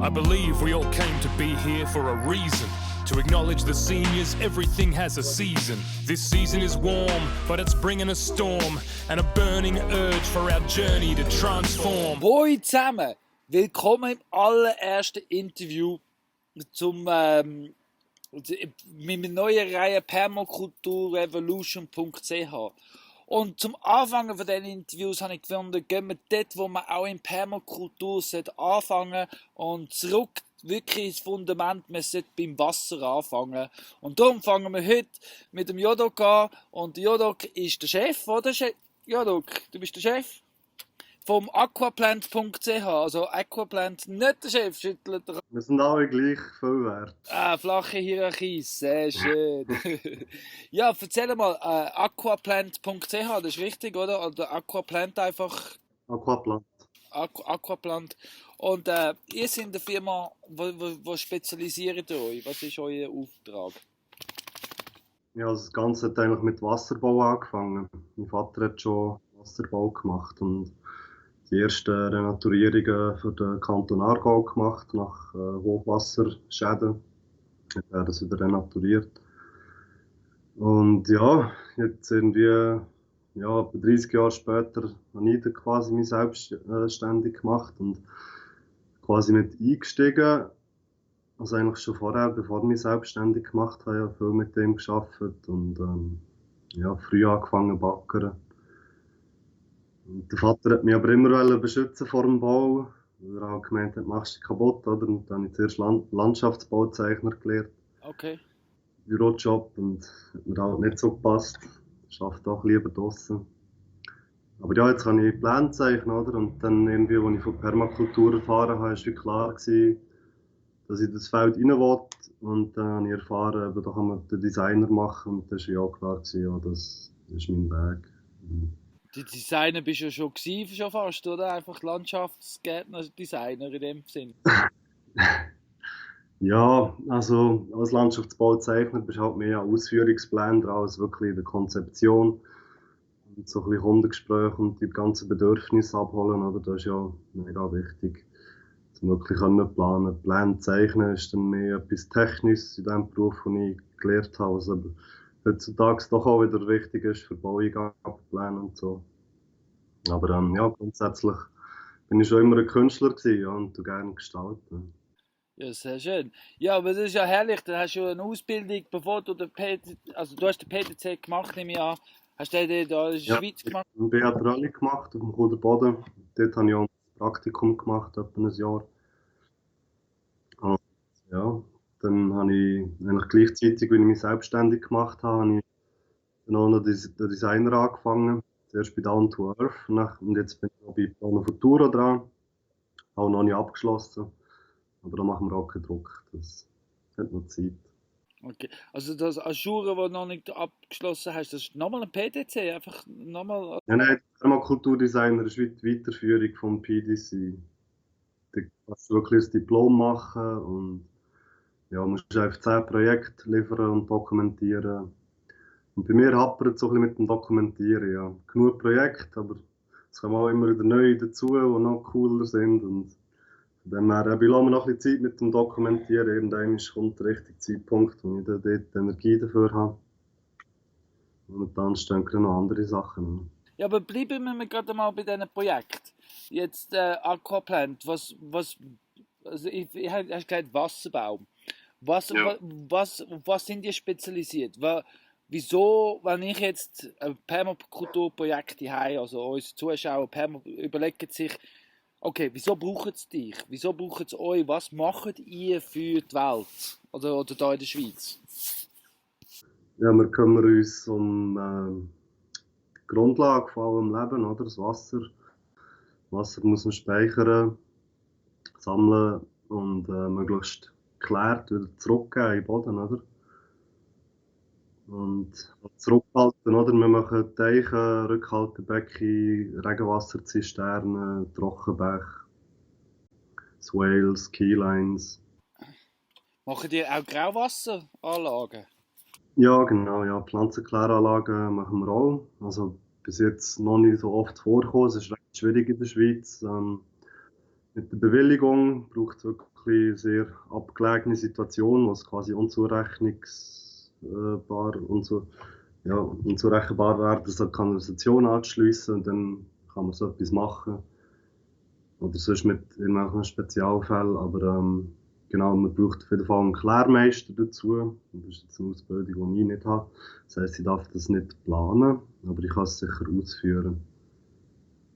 I believe we all came to be here for a reason. To acknowledge the seniors, everything has a season. This season is warm, but it's bringing a storm and a burning urge for our journey to transform. Hoi zusammen, willkommen im allerersten Interview zum mit meiner neuen Reihe permakulturrevolution.ch. Und zum Anfangen von diesen Interviews habe ich gefunden, gehen wir dort, wo man auch in Permakultur anfangen und zurück wirklich ins Fundament, man sollte beim Wasser anfangen. Und darum fangen wir heute mit dem Jodok an. Und Jodok ist der Chef, oder? Jodok, du bist der Chef vom aquaplant.ch. Also Aquaplant, nicht der Chef, schüttelt der. Wir sind alle gleich viel wert. Flache Hierarchie, sehr schön. Ja, erzähl mal, aquaplant.ch, das ist richtig, oder? Oder Aquaplant einfach? Aquaplant. Aquaplant. Und ihr seid eine Firma, wo spezialisiert ihr euch? Was ist euer Auftrag? Ja, also das Ganze hat eigentlich mit Wasserbau angefangen. Mein Vater hat schon Wasserbau gemacht und die ersten Renaturierungen für den Kanton Aargau gemacht, nach Hochwasserschäden. Hat er das wieder renaturiert. Und ja, jetzt irgendwie, ja, 30 Jahre später habe ich dann quasi mich selbstständig gemacht und quasi mit eingestiegen. Also eigentlich schon vorher, bevor ich mich selbstständig gemacht habe, ja viel mit dem gearbeitet und ja, früh angefangen zu backern. Und der Vater hat mich aber immer beschützen vor dem Bau, weil er auch gemeint hat, machst du dich kaputt, oder? Und dann habe ich zuerst Landschaftsbauzeichner gelernt. Okay. Bürojob, und hat mir halt nicht so gepasst. Ich arbeite doch lieber draussen. Aber ja, jetzt kann ich Pläne zeichnen, oder? Und dann irgendwie, als ich von Permakultur erfahren habe, war es klar gewesen, dass ich in das Feld rein will. Und dann habe ich erfahren, da kann man den Designer machen. Und das war ja auch klar gewesen, ja, das ist mein Weg. Die Designer bist du ja schon fast, oder? Einfach Landschaftsgärtner, Designer in dem Sinn. Ja, also als Landschaftsbauzeichner bist du halt mehr an Ausführungsplänen dran, als wirklich in der Konzeption. Und so ein bisschen Kundengespräche und die ganzen Bedürfnisse abholen, oder? Das ist ja mega wichtig, um wirklich planen. Pläne zeichnen ist dann mehr etwas Technisches in dem Beruf, den ich gelernt habe, was aber heutzutage doch auch wieder wichtig ist für Baueingaben, Pläne und so. Aber ja, grundsätzlich bin ich schon immer ein Künstler gewesen, ja, und du gerne gestalten. Ja, sehr schön. Ja, aber das ist ja herrlich. Dann hast du eine Ausbildung, bevor du den also du hast den PTC gemacht, nehme ich an. Hast du den da in der Schweiz gemacht? Ich habe einen Rallye gemacht auf dem Chuder Boden. Dort habe ich auch ein Praktikum gemacht, etwa ein Jahr. Und ja, dann habe ich eigentlich gleichzeitig, als ich mich selbstständig gemacht habe, habe ich dann auch noch den Designer angefangen. Zuerst bei Down to Earth und jetzt bin ich auch bei Plano Futuro dran. Auch noch nicht abgeschlossen. Aber da machen wir auch keinen Druck. Das hat noch Zeit. Okay. Also das Aschure, das du noch nicht abgeschlossen hast, das ist nochmal ein PTC? Einfach nochmal. Nein, Permakulturdesigner ist die Weiterführung vom PDC. Da kannst du wirklich ein Diplom machen und ja, musst einfach 10 Projekte liefern und dokumentieren. Und bei mir hapert es so ein bisschen mit dem Dokumentieren. Ja. Genug Projekte, aber es kommen auch immer wieder neue dazu, die noch cooler sind. Und von dem her, ich lasse mir noch ein bisschen Zeit mit dem Dokumentieren. Irgendwann kommt der richtige Zeitpunkt, wo ich dann dort Energie dafür habe. Und dann stehen noch andere Sachen an. Ja, aber bleiben wir gerade mal bei diesem Projekt. Jetzt Aquaplant, also ich habe gesagt Wasserbau. Was sind die spezialisiert? Wieso, wenn ich jetzt ein Permakulturprojekt habe, also unsere Zuschauer überlegen sich, okay, wieso brauchen sie dich? Wieso brauchen sie euch? Was macht ihr für die Welt? Oder da in der Schweiz? Ja, wir kümmern uns um die Grundlage von allem Leben, oder? Das Wasser. Wasser muss man speichern, sammeln und möglichst geklärt wieder zurückgeben in den Boden, oder? Und zurückhalten, oder? Wir machen Teiche, Rückhaltebecken, Regenwasserzisternen, Trockenbäche, Swales, Keylines. Machen ihr auch Grauwasseranlagen? Ja, genau, ja. Pflanzenkläranlagen machen wir auch. Also bis jetzt noch nicht so oft vorgekommen. Es ist recht schwierig in der Schweiz. Mit der Bewilligung braucht es wirklich eine sehr abgelegene Situation, wo es quasi unzurechenbar wäre, so eine Kanalisation anzuschliessen und dann kann man so etwas machen. Oder sonst mit irgendwelchen Spezialfällen, aber genau, man braucht auf jeden Fall einen Klärmeister dazu. Das ist jetzt eine Ausbildung, die ich nicht habe. Das heisst, ich darf das nicht planen, aber ich kann es sicher ausführen.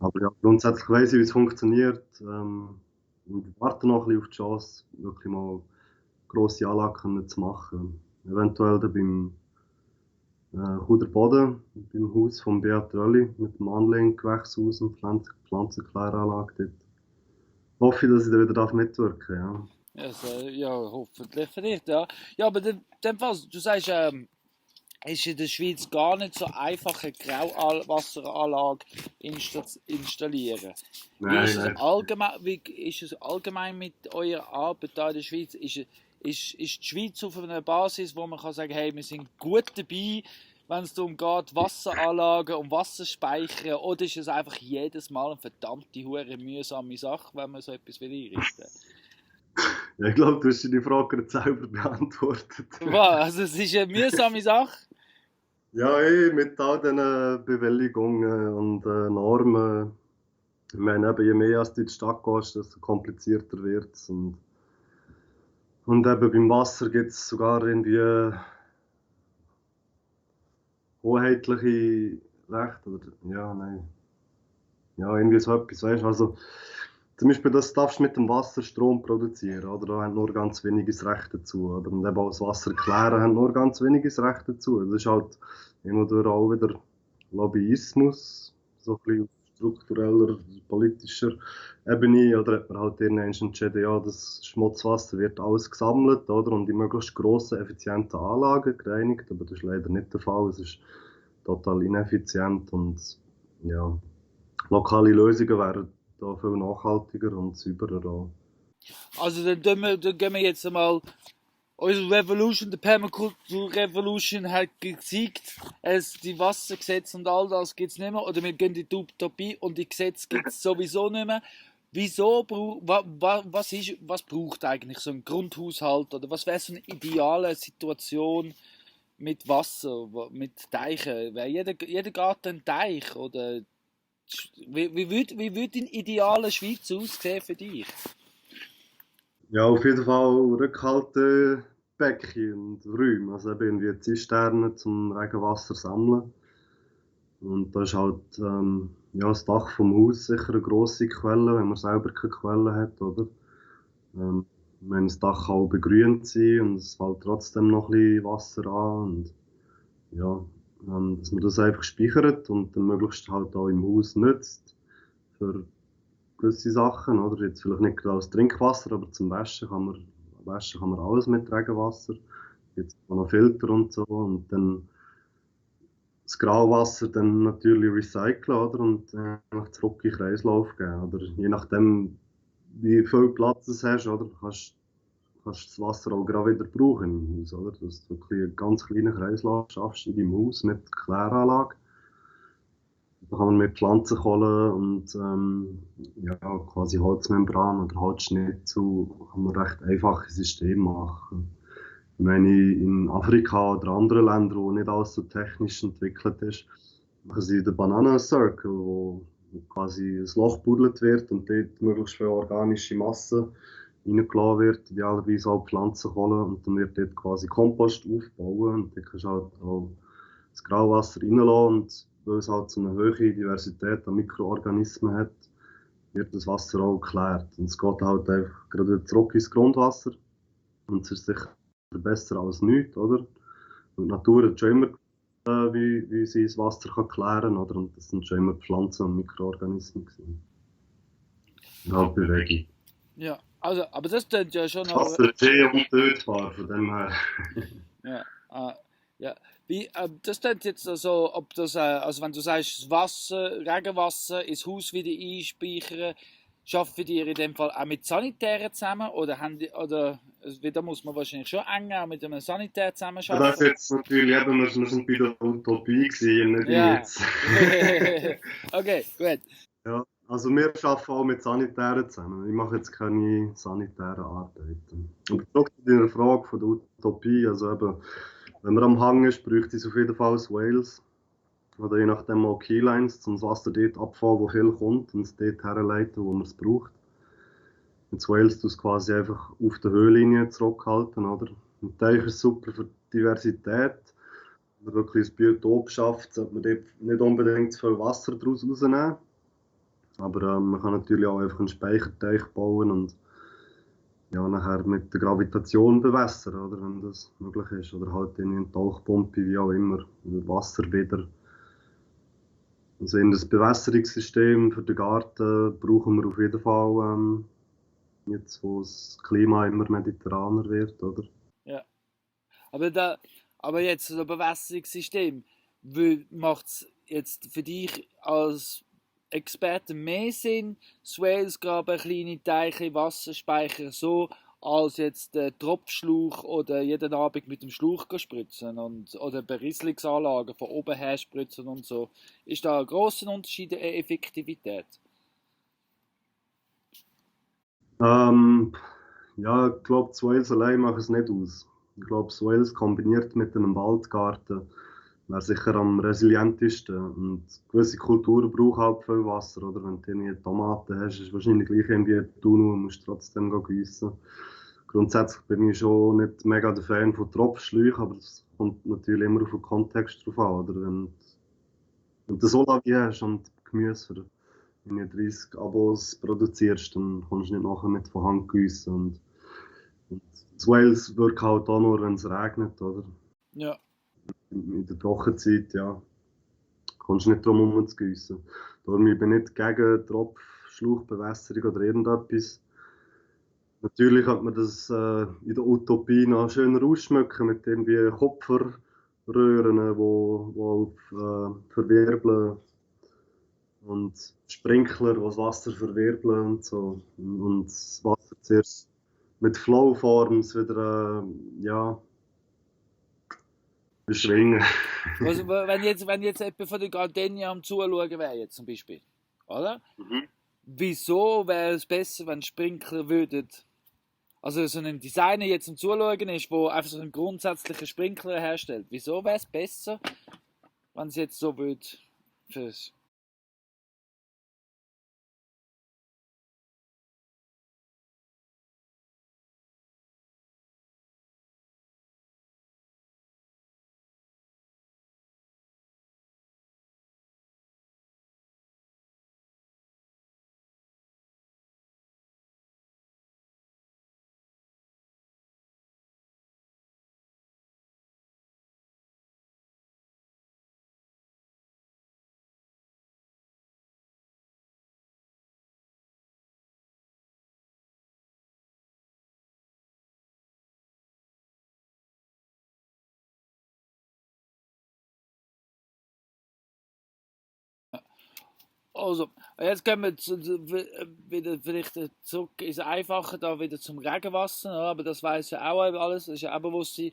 Aber ja, grundsätzlich weiss ich, wie es funktioniert. Und warte noch ein bisschen auf die Chance, wirklich mal grosse Anlagen zu machen. Eventuell dann beim Chuder Boden, beim Haus von Beat Rölli mit dem Anlehngewächshaus und Pflanzenkläranlage dort. Hoffe ich, dass ich da wieder mitwirken darf, ja. Also, ja, hoffentlich vielleicht, ja. Ja, aber dem Fall, du sagst, ist in der Schweiz gar nicht so einfach, eine Grauwasseranlage installieren. Nein, Wie ist es allgemein mit eurer Arbeit hier in der Schweiz? Ist die Schweiz auf einer Basis, wo man kann sagen, hey, wir sind gut dabei, wenn es darum geht, Wasseranlagen und Wasserspeicher, oder ist es einfach jedes Mal eine verdammte, hure mühsame Sache, wenn man so etwas einrichten will? Ja, ich glaube, du hast die Frage gerade selber beantwortet. Was? Also es ist eine mühsame Sache? Ja, mit all diesen Bewilligungen und Normen. Ich meine, eben, je mehr als du in die Stadt gehst, desto komplizierter wird es. Und eben beim Wasser gibt es sogar irgendwie hoheitliche Rechte. Oder, ja, nein. Ja, irgendwie so etwas, weißt du. Also, zum Beispiel, das darfst du mit dem Wasser Strom produzieren, oder? Da haben nur ganz wenige das Recht dazu. Oder? Und eben auch das Wasser klären haben nur ganz wenige das Recht dazu. Das ist halt immer durch auch wieder Lobbyismus, so ein bisschen auf struktureller, politischer Ebene. Oder hat man halt irgendwann entschieden, ja, das Schmutzwasser wird alles gesammelt, oder? Und in möglichst grossen, effizienten Anlagen gereinigt. Aber das ist leider nicht der Fall. Es ist total ineffizient und ja, lokale Lösungen wären da viel nachhaltiger und sauberer auch. Also dann gehen wir jetzt einmal, unsere Revolution, die Permaculture Revolution hat gesiegt, die Wassergesetze und all das gibt es nicht mehr, oder wir gehen in die Utopie und die Gesetze gibt es sowieso nicht mehr. Wieso, was braucht eigentlich so ein Grundhaushalt, oder was wäre so eine ideale Situation mit Wasser, mit Teichen? Wäre jeder Garten ein Teich, oder wie würde ein idealer Schweiz aussehen für dich? Ja, auf jeden Fall Rückhaltebecken und Räume, also eben wie Zisternen zum Regenwasser sammeln. Und da ist halt ja, das Dach vom Haus sicher eine grosse Quelle, wenn man selber keine Quelle hat, oder? Wenn das Dach auch begrünt sein und es fällt trotzdem noch ein bisschen Wasser an und ja, dass man das einfach speichert und dann möglichst halt auch im Haus nützt für gewisse Sachen, oder? Jetzt vielleicht nicht gerade als Trinkwasser, aber zum Waschen kann man alles mit Regenwasser. Jetzt auch noch Filter und so und dann das Grauwasser dann natürlich recyceln, oder? Und einfach zurück in den Kreislauf geben, oder? Je nachdem, wie viel Platz du hast, oder? Kannst das Wasser auch gerade wieder brauchen im Haus, oder? Dass du einen ganz kleinen Kreislauf schaffst in deinem Haus mit Kläranlage. Da kann man mit Pflanzenkohle und ja, quasi Holzmembran oder Holzschnitzel kann man recht einfache Systeme machen. Ich meine, in Afrika oder anderen Ländern, wo nicht alles so technisch entwickelt ist, machen sie den Banana Circle, wo quasi ein Loch buddelt wird und dort möglichst viel organische Masse reingelassen wird, idealerweise auch Pflanzenkohle, und dann wird dort quasi Kompost aufbauen und dann kannst du halt auch das Grauwasser reinlassen und weil es halt so eine hohe Diversität an Mikroorganismen hat, wird das Wasser auch geklärt. Und es geht halt einfach gerade zurück ins Grundwasser und es ist sicher besser als nichts, oder? Und die Natur hat schon immer wie sie das Wasser kann klären, oder? Und das sind schon immer Pflanzen und Mikroorganismen gewesen. Und halt Bewegung. Ja, also, aber das klingt ja schon noch... Wasser ist untötbar, von dem her. Ja, ja. Das klingt jetzt also, ob das, also wenn du sagst, das Wasser, Regenwasser ins Haus wieder einspeichern, schaffen die in dem Fall auch mit Sanitären zusammen, oder da muss man wahrscheinlich schon eng auch mit einem Sanitär zusammen arbeiten? Ja, das ist jetzt natürlich eben, wir sind bei der Utopie gewesen, nicht ja. jetzt. Okay, gut. Ja, Also wir arbeiten auch mit Sanitären zusammen. Ich mache jetzt keine sanitären Arbeiten. Aber zurück zu deiner Frage von der Utopie. Also eben, wenn man am Hang ist, bräuchte es auf jeden Fall das Wales. Oder je nachdem auch Keylines, um das Wasser dort abzufangen, wo viel kommt und es dort herleiten, wo man es braucht. Und Wales tut es quasi einfach auf der Höhenlinie zurückhalten, oder? Und der ist super für die Diversität. Wenn man wirklich ein Biotop schafft, sollte man dort nicht unbedingt zu viel Wasser daraus rausnehmen. Aber man kann natürlich auch einfach einen Speicherteich bauen und ja, nachher mit der Gravitation bewässern, oder, wenn das möglich ist. Oder halt in eine Tauchpumpe, wie auch immer, oder Wasser wieder. Also in das Bewässerungssystem für den Garten brauchen wir auf jeden Fall, jetzt wo das Klima immer mediterraner wird, oder? Ja. Aber jetzt so ein Bewässerungssystem, macht es jetzt für dich als Experte mehr Sinn, Swales graben, kleine Teiche, Wasserspeicher, so, als jetzt den Tropfschlauch oder jeden Abend mit dem Schlauch spritzen oder Berieselungsanlagen von oben her spritzen und so. Ist da ein grosser Unterschied in der Effektivität? Ähm, ja, ich glaube, das Wales allein macht es nicht aus. Ich glaube, das Wales kombiniert mit einem Waldgarten wäre sicher am resilientesten. Und gewisse Kulturen brauchen halt viel Wasser, oder? Wenn du irgendwie Tomaten hast, ist es wahrscheinlich gleich irgendwie ein Tunnel und musst trotzdem gießen. Grundsätzlich bin ich schon nicht mega der Fan von Tropfschläuchen, aber es kommt natürlich immer auf den Kontext drauf an, oder? Wenn du Solavi hast und Gemüse für wenn du 30 Abos produzierst, dann kommst du nicht nachher mit von Hand gießen. Und das Wales wirkt halt auch nur, wenn es regnet, oder? Ja. In der Trockenzeit, ja, kommst du nicht drum herum zu gießen. Darum ich bin ich nicht gegen Tropfschlauchbewässerung oder irgendetwas. Natürlich könnte man das in der Utopie noch schöner ausschmücken mit irgendwie Kupferröhren, wo verwirbeln und Sprinkler, die das Wasser verwirbeln und so. Und das Wasser zuerst mit Flowforms wieder ja, beschwingen. Also, wenn jetzt jemand von den Gardenia am Zuschauen wäre, jetzt zum Beispiel, oder? Wieso wäre es besser, wenn Sprinkler würden, also so ein Designer jetzt am Zuschauen ist, der einfach so einen grundsätzlichen Sprinkler herstellt, wieso wäre es besser, wenn es jetzt so würde fürs Also, jetzt gehen wir wieder vielleicht zurück ins Einfache, da wieder zum Regenwasser, ja, aber das weiß ja auch alles, das ist ja auch Bewusstsein.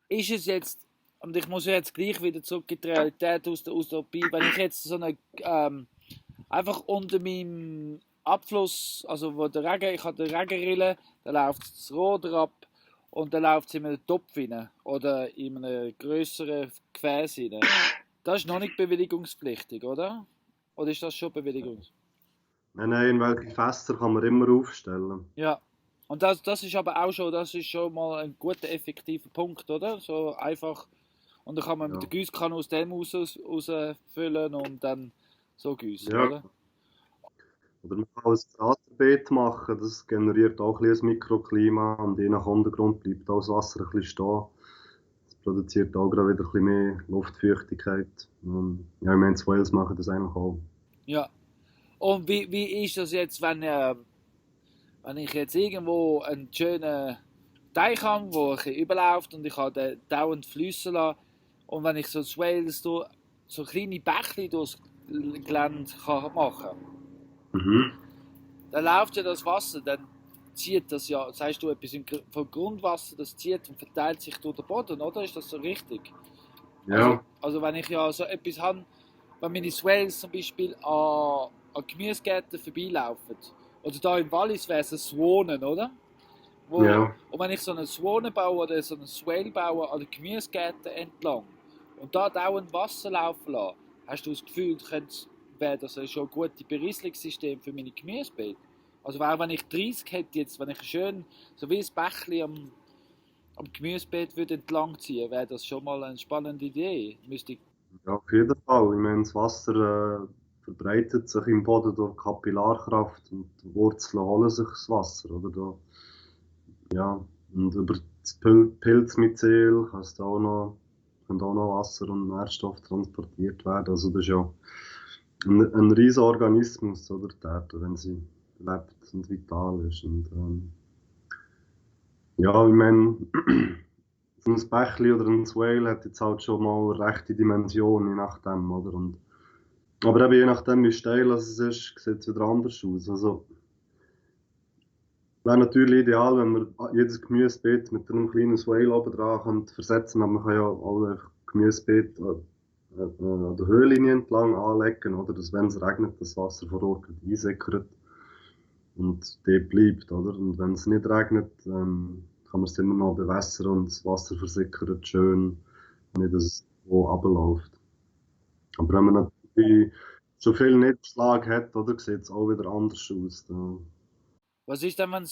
Ist es jetzt, und ich muss ja jetzt gleich wieder zurück in die Realität aus der Utopie, wenn ich jetzt so eine, einfach unter meinem Abfluss, also wo der Regen, ich habe den Regenrille, da läuft das Rohr ab und dann läuft es in einen Topf rein oder in einem grösseren Gefäß rein. Das ist noch nicht bewilligungspflichtig, oder? Oder ist das schon Bewilligungs? Nein, in welche Fässer kann man immer aufstellen. Ja. Und das ist aber auch schon, das ist schon mal ein guter, effektiver Punkt, oder? So einfach. Und dann kann man mit der Gießkanne aus dem rausfüllen und dann so gießen, Ja. oder? Oder man kann ein Drahtbeet machen, das generiert auch ein bisschen ein Mikroklima und je nach Untergrund bleibt auch das Wasser ein bisschen stehen. Das produziert auch gerade wieder ein bisschen mehr Luftfeuchtigkeit. Ja, ich meine, die Wales machen das eigentlich auch. Ja. Und wie ist das jetzt, wenn ich jetzt irgendwo einen schönen Teich habe, der ein bisschen überläuft und ich habe den dauernd fließen lassen und wenn ich so Swales so kleine Bächli durchs Gelände kann machen Mhm. dann läuft ja das Wasser, dann zieht das ja, sagst du etwas vom Grundwasser, das zieht und verteilt sich durch den Boden, oder? Ist das so richtig? Ja. Also wenn ich ja so etwas habe, wenn meine Swales zum Beispiel an an Gemüsegärten vorbeilaufen, oder da im Wallis wäre es ein Swanen, oder? Ja, Und wenn ich so einen Swanen baue oder so einen Swale baue an den Gemüsegärten entlang und da dauernd Wasser laufen lasse, hast du das Gefühl, wäre das schon ein gutes Berieselungssystem für meine Gemüsebeete? Also auch wenn ich 30 hätte jetzt, wenn ich schön, so wie ein Bächli am Gemüsebeet würde entlang ziehen, wäre das schon mal eine spannende Idee. ja, auf jeden Fall. Ich meine, das Wasser verbreitet sich im Boden durch Kapillarkraft und die Wurzeln holen sich das Wasser. Oder? Ja, und über das Pilzmyzel können auch noch Wasser und Nährstoffe transportiert werden. Also das ist ja ein riesiger Organismus, oder, die Erde, wenn sie lebt und vital ist. Und, ja, ich meine, so ein Bächli oder ein Swale hat jetzt halt schon mal eine rechte Dimension, je nachdem, oder? Aber eben je nachdem, wie steil es ist, sieht es wieder anders aus. Also, wäre natürlich ideal, wenn man jedes Gemüsebeet mit einem kleinen Swale oben dran könnte versetzen, aber man kann ja auch einfach Gemüsebeet an der Höhenlinie entlang anlegen, oder? Dass, wenn es regnet, das Wasser vor Ort einsickert und dort bleibt, oder? Und wenn es nicht regnet, kann man es immer noch bewässern und das Wasser versickert schön, nicht dass es wo runterläuft. Aber wenn man natürlich so viel Niederschlag hat, oder, sieht es auch wieder anders aus. Da. Was ist denn, wenn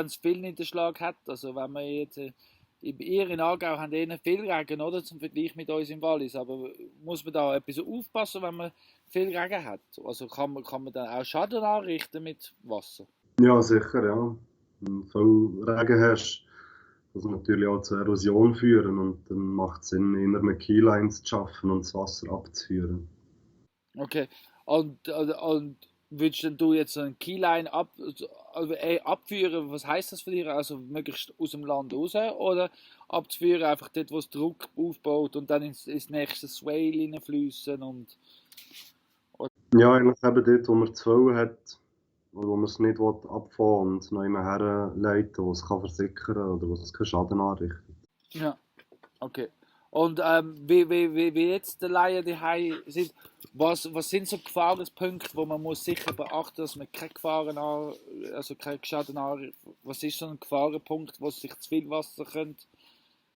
es viel Niederschlag hat? Also wenn man jetzt, ihr in Aargau habt eher viel Regen, oder? Zum Vergleich mit uns im Wallis. Aber muss man da etwas aufpassen, wenn man viel Regen hat? Also kann man dann auch Schaden anrichten mit Wasser? Ja, sicher, ja. Wenn du viel Regen hast, das natürlich auch zur Erosion führen und dann macht es Sinn, eher mit Keylines zu schaffen und das Wasser abzuführen. Okay. Und würdest denn du jetzt so ein Keyline abführen? Was heißt das für dich? Also möglichst aus dem Land raus oder abzuführen, einfach dort, wo es Druck aufbaut und dann ins nächste Swale hineinfließen und Ja, eigentlich eben dort, wo man zu viel hat, oder wo man es nicht abfahren und noch immer herleiten, wo es kann versickern oder wo es keinen Schaden anrichtet. ja, okay. Und wie jetzt die Laien die sind, was sind so Gefahrenpunkte, wo man muss sicher beachten, dass man keine also keinen Schaden an, was ist so ein Gefahrenpunkt, wo sich zu viel Wasser könnte?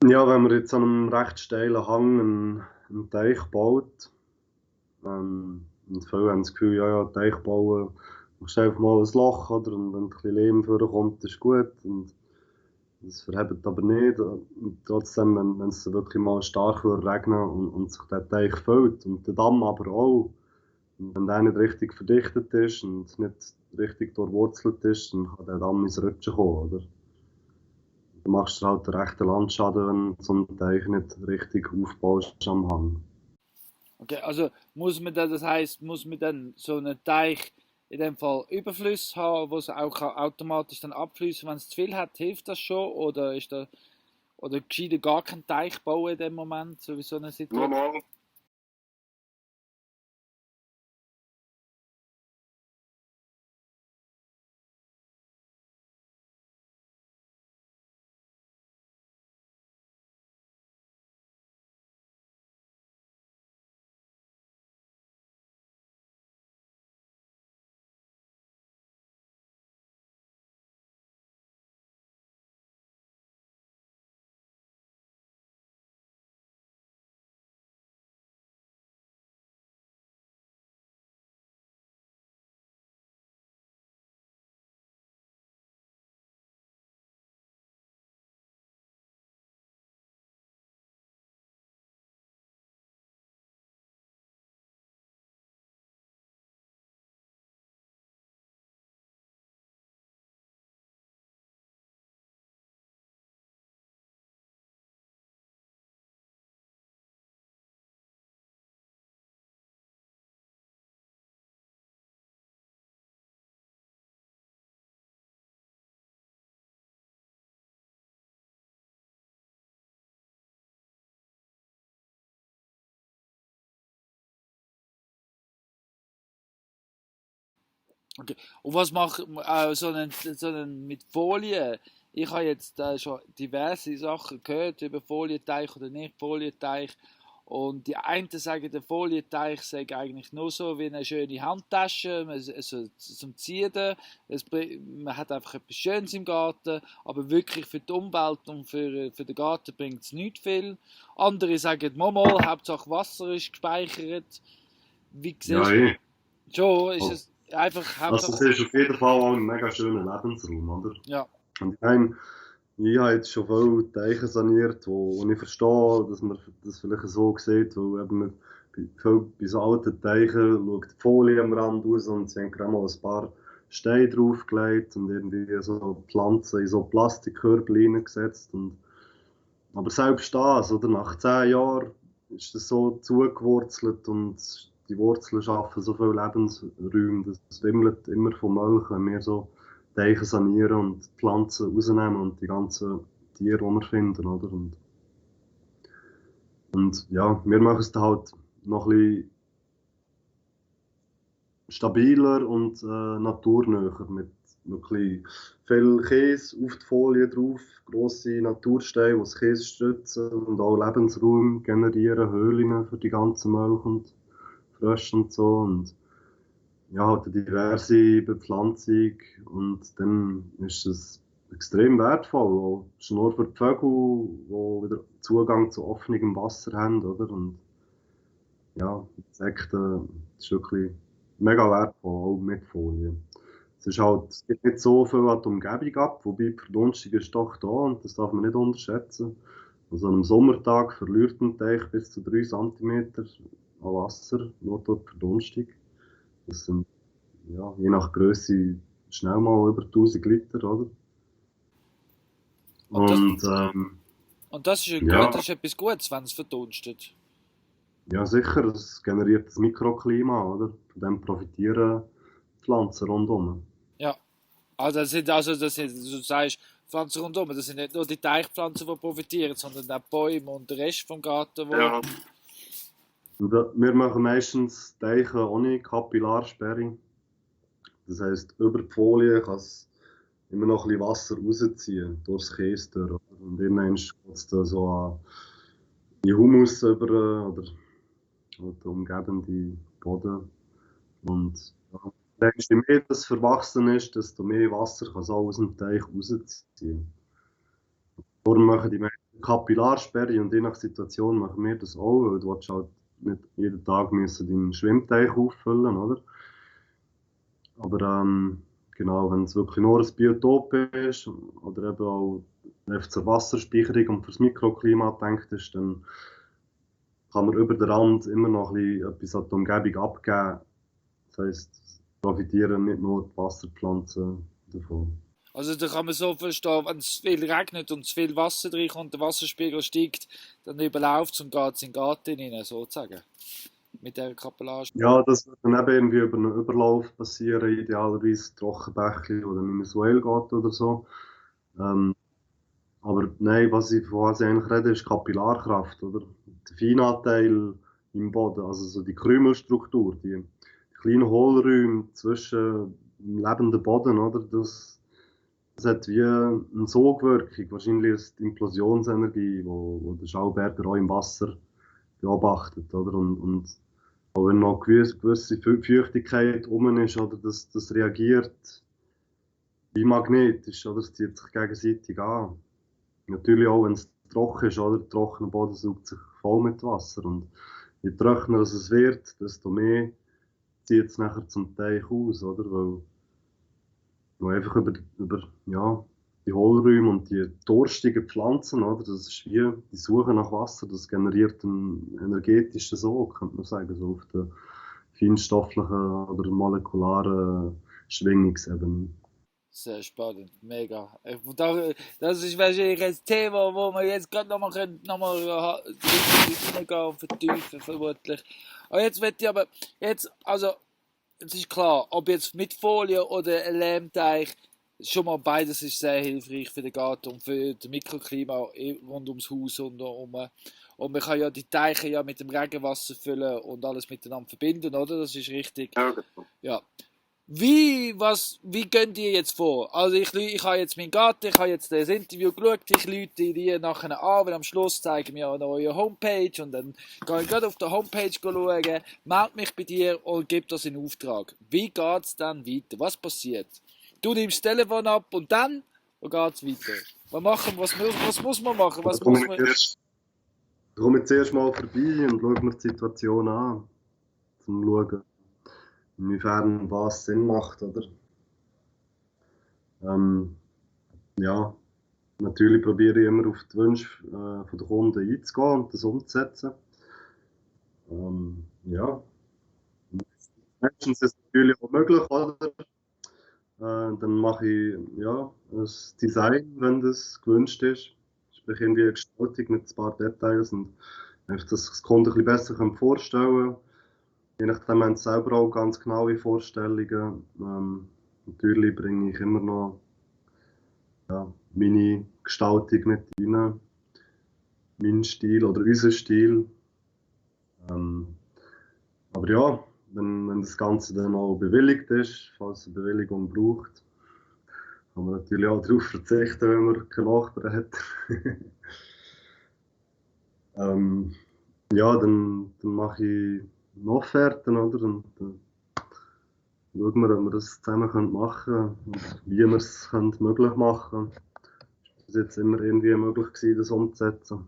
Ja, wenn man jetzt an einem recht steilen Hang einen Teich baut, und viele haben das Gefühl, ja, ja, Teich bauen, machst einfach mal ein Loch, oder? Und wenn ein bisschen Lehm vorkommt, ist gut. Und das verhebt aber nicht. Und trotzdem, wenn es wirklich mal stark wird regnen und sich der Teich füllt und der Damm aber auch, und wenn der nicht richtig verdichtet ist und nicht richtig durchwurzelt ist, dann kann der Damm ins Rutschen kommen, oder? Du machst halt einen rechten Landschaden, wenn du so einen Teich nicht richtig aufbaust am Hang. Okay, also das heißt, muss man dann so einen Teich in dem Fall Überfluss haben, wo es auch automatisch dann abfließen, wenn es zu viel hat, hilft das schon oder gescheiter gar keinen Teich bauen in dem Moment, so wie so eine Situation? Okay. Und was macht so einen mit Folie? Ich habe jetzt schon diverse Sachen gehört über Folienteich oder nicht Folienteich. Und die einen sagen, der Folienteich sei eigentlich nur so wie eine schöne Handtasche, also zum Ziehen. Man hat einfach etwas Schönes im Garten, aber wirklich für die Umwelt und für den Garten bringt es nicht viel. Andere sagen, mal, Hauptsache Wasser ist gespeichert. Wie Ja, siehst du? Schon ist es einfach Also, es ist auf jeden Fall auch ein mega schöner Lebensraum, oder? Ja. Und ich meine, ich habe jetzt schon viele Teiche saniert, wo ich verstehe, dass man das vielleicht so sieht, weil eben bei so alten Teichen schaut die Folie am Rand aus und sie haben gerade mal ein paar Steine draufgelegt und irgendwie so Pflanzen in so Plastikkörbchen reingesetzt. Aber selbst das, oder, nach 10 Jahren ist das so zugewurzelt und die Wurzeln schaffen so viele Lebensräume, das wimmelt immer von Molchen, wenn wir so Teiche sanieren und Pflanzen rausnehmen und die ganzen Tiere, die wir finden, oder? Und ja, wir machen es dann halt noch ein bisschen stabiler und naturnäher mit wirklich viel Käse auf die Folie drauf, grosse Natursteine, die das Käse stützen und auch Lebensraum generieren, Höhlen für die ganzen Molche und Frösche und so. Und ja, halt eine diverse Bepflanzung und dann ist es extrem wertvoll, auch schon nur für die Vögel, die wieder Zugang zu offenem Wasser haben, oder? Und ja, Insekten, das ist wirklich mega wertvoll, auch mit Folie. Es gibt nicht so viel an die Umgebung ab, wobei die Verdunstung ist doch da und das darf man nicht unterschätzen. Also an einem Sommertag verliert ein Teich bis zu 3 Zentimeter an Wasser, nur durch die Verdunstung. Das sind, ja, je nach Größe schnell mal über 1000 Liter, oder? Und das ist ja, gut, das ist etwas Gutes, wenn es verdunstet. ja, sicher, es generiert das Mikroklima, oder? Von dem profitieren Pflanzen rundum. Ja. Das sind, du sagst, Pflanzen rundum, das sind nicht nur die Teichpflanzen, die profitieren, sondern auch Bäume und der Rest vom Garten, wo... Ja. Und wir machen meistens Teiche ohne Kapillarsperre. Das heisst, über die Folie kann es immer noch ein bisschen Wasser rausziehen, durchs Käse durch. Oder? Und irgendwann geht es dann so an die Humus über oder den umgebenden Boden. Und ja, je mehr das verwachsen ist, desto mehr Wasser kann es auch aus dem Teich rausziehen. Darum machen die meisten Kapillarsperre und je nach Situation machen wir das auch, weil du willst halt nicht jeden Tag müssen deinen Schwimmteich auffüllen, oder? Aber genau, wenn es wirklich nur ein Biotop ist oder eben auch einfach zur Wasserspeicherung und fürs Mikroklima gedacht ist, dann kann man über den Rand immer noch ein bisschen etwas an die Umgebung abgeben. Das heisst, profitieren nicht nur die Wasserpflanzen davon. Also da kann man so verstehen, wenn es viel regnet und zu viel Wasser drin kommt, der Wasserspiegel steigt, dann überläuft es und geht es in den Garten hinein, sozusagen. Mit der Kapillarspur. Ja, das wird dann eben irgendwie über einen Überlauf passieren, idealerweise Trockenbächli oder in ein Swale geht oder so. Aber nein, von was ich eigentlich rede, ist Kapillarkraft, oder? Der Feinanteil im Boden, also so die Krümelstruktur, die kleinen Hohlräume zwischen dem lebenden Boden, oder? Das hat wie eine Sogwirkung. Wahrscheinlich ist die Implosionsenergie, wo der Schauberger auch im Wasser beobachtet, oder? Und auch wenn noch gewisse Feuchtigkeit rum ist, oder? Das reagiert wie magnetisch, oder? Es zieht sich gegenseitig an. Natürlich auch, wenn es trocken ist, oder? Der trockene Boden saugt sich voll mit Wasser. Und je trockener es wird, desto mehr zieht es nachher zum Teich aus, oder? Weil einfach über ja, die Hohlräume und die durstigen Pflanzen, oder? Das ist wie die Suche nach Wasser, das generiert einen energetischen Sog, könnte man sagen, so auf der feinstofflichen oder molekularen Schwingungsebene. Sehr spannend, mega. Das ist wahrscheinlich ein Thema, wo wir jetzt gerade nochmal reingehen und vertiefen, vermutlich. Aber jetzt wird ich aber, also, es ist klar, ob jetzt mit Folie oder ein Lehmteich, schon mal beides ist sehr hilfreich für den Garten und für das Mikroklima rund ums Haus und man kann ja die Teiche ja mit dem Regenwasser füllen und alles miteinander verbinden, oder? Das ist richtig. Ja, genau. Ja. Wie gehen die jetzt vor? Also ich habe jetzt meinen Garten, ich habe jetzt das Interview geschaut, ich rufe die nachher an, weil am Schluss zeigen wir eine neue Homepage und dann gehe ich gerade auf der Homepage schauen, melde mich bei dir und gebe das in Auftrag. Wie geht es dann weiter? Was passiert? Du nimmst das Telefon ab und dann geht es weiter. Was muss man machen? Was muss man... Ich komme jetzt erst mal vorbei und schaue mir die Situation an, um zu schauen, inwiefern was Sinn macht, oder? Ja, natürlich probiere ich immer auf die Wünsche von der Kunden einzugehen und das umzusetzen. Ja, meistens ist es natürlich auch möglich, oder? Dann mache ich ja, ein Design, wenn das gewünscht ist. Sprich, irgendwie eine Gestaltung mit ein paar Details und einfach, dass sich das Kunde ein bisschen besser vorstellen kann. Je nachdem haben sie selber auch ganz genaue Vorstellungen. Natürlich bringe ich immer noch ja, meine Gestaltung mit rein, meinen Stil oder unseren Stil. Aber ja, wenn das Ganze dann auch bewilligt ist, falls es eine Bewilligung braucht, kann man natürlich auch darauf verzichten, wenn man keine Nachbarn hat. Ja, dann mache ich noch Offerten, oder? Und dann schauen wir, ob wir das zusammen machen können und wie wir es möglich machen können. Es war jetzt immer irgendwie möglich gewesen, das umzusetzen.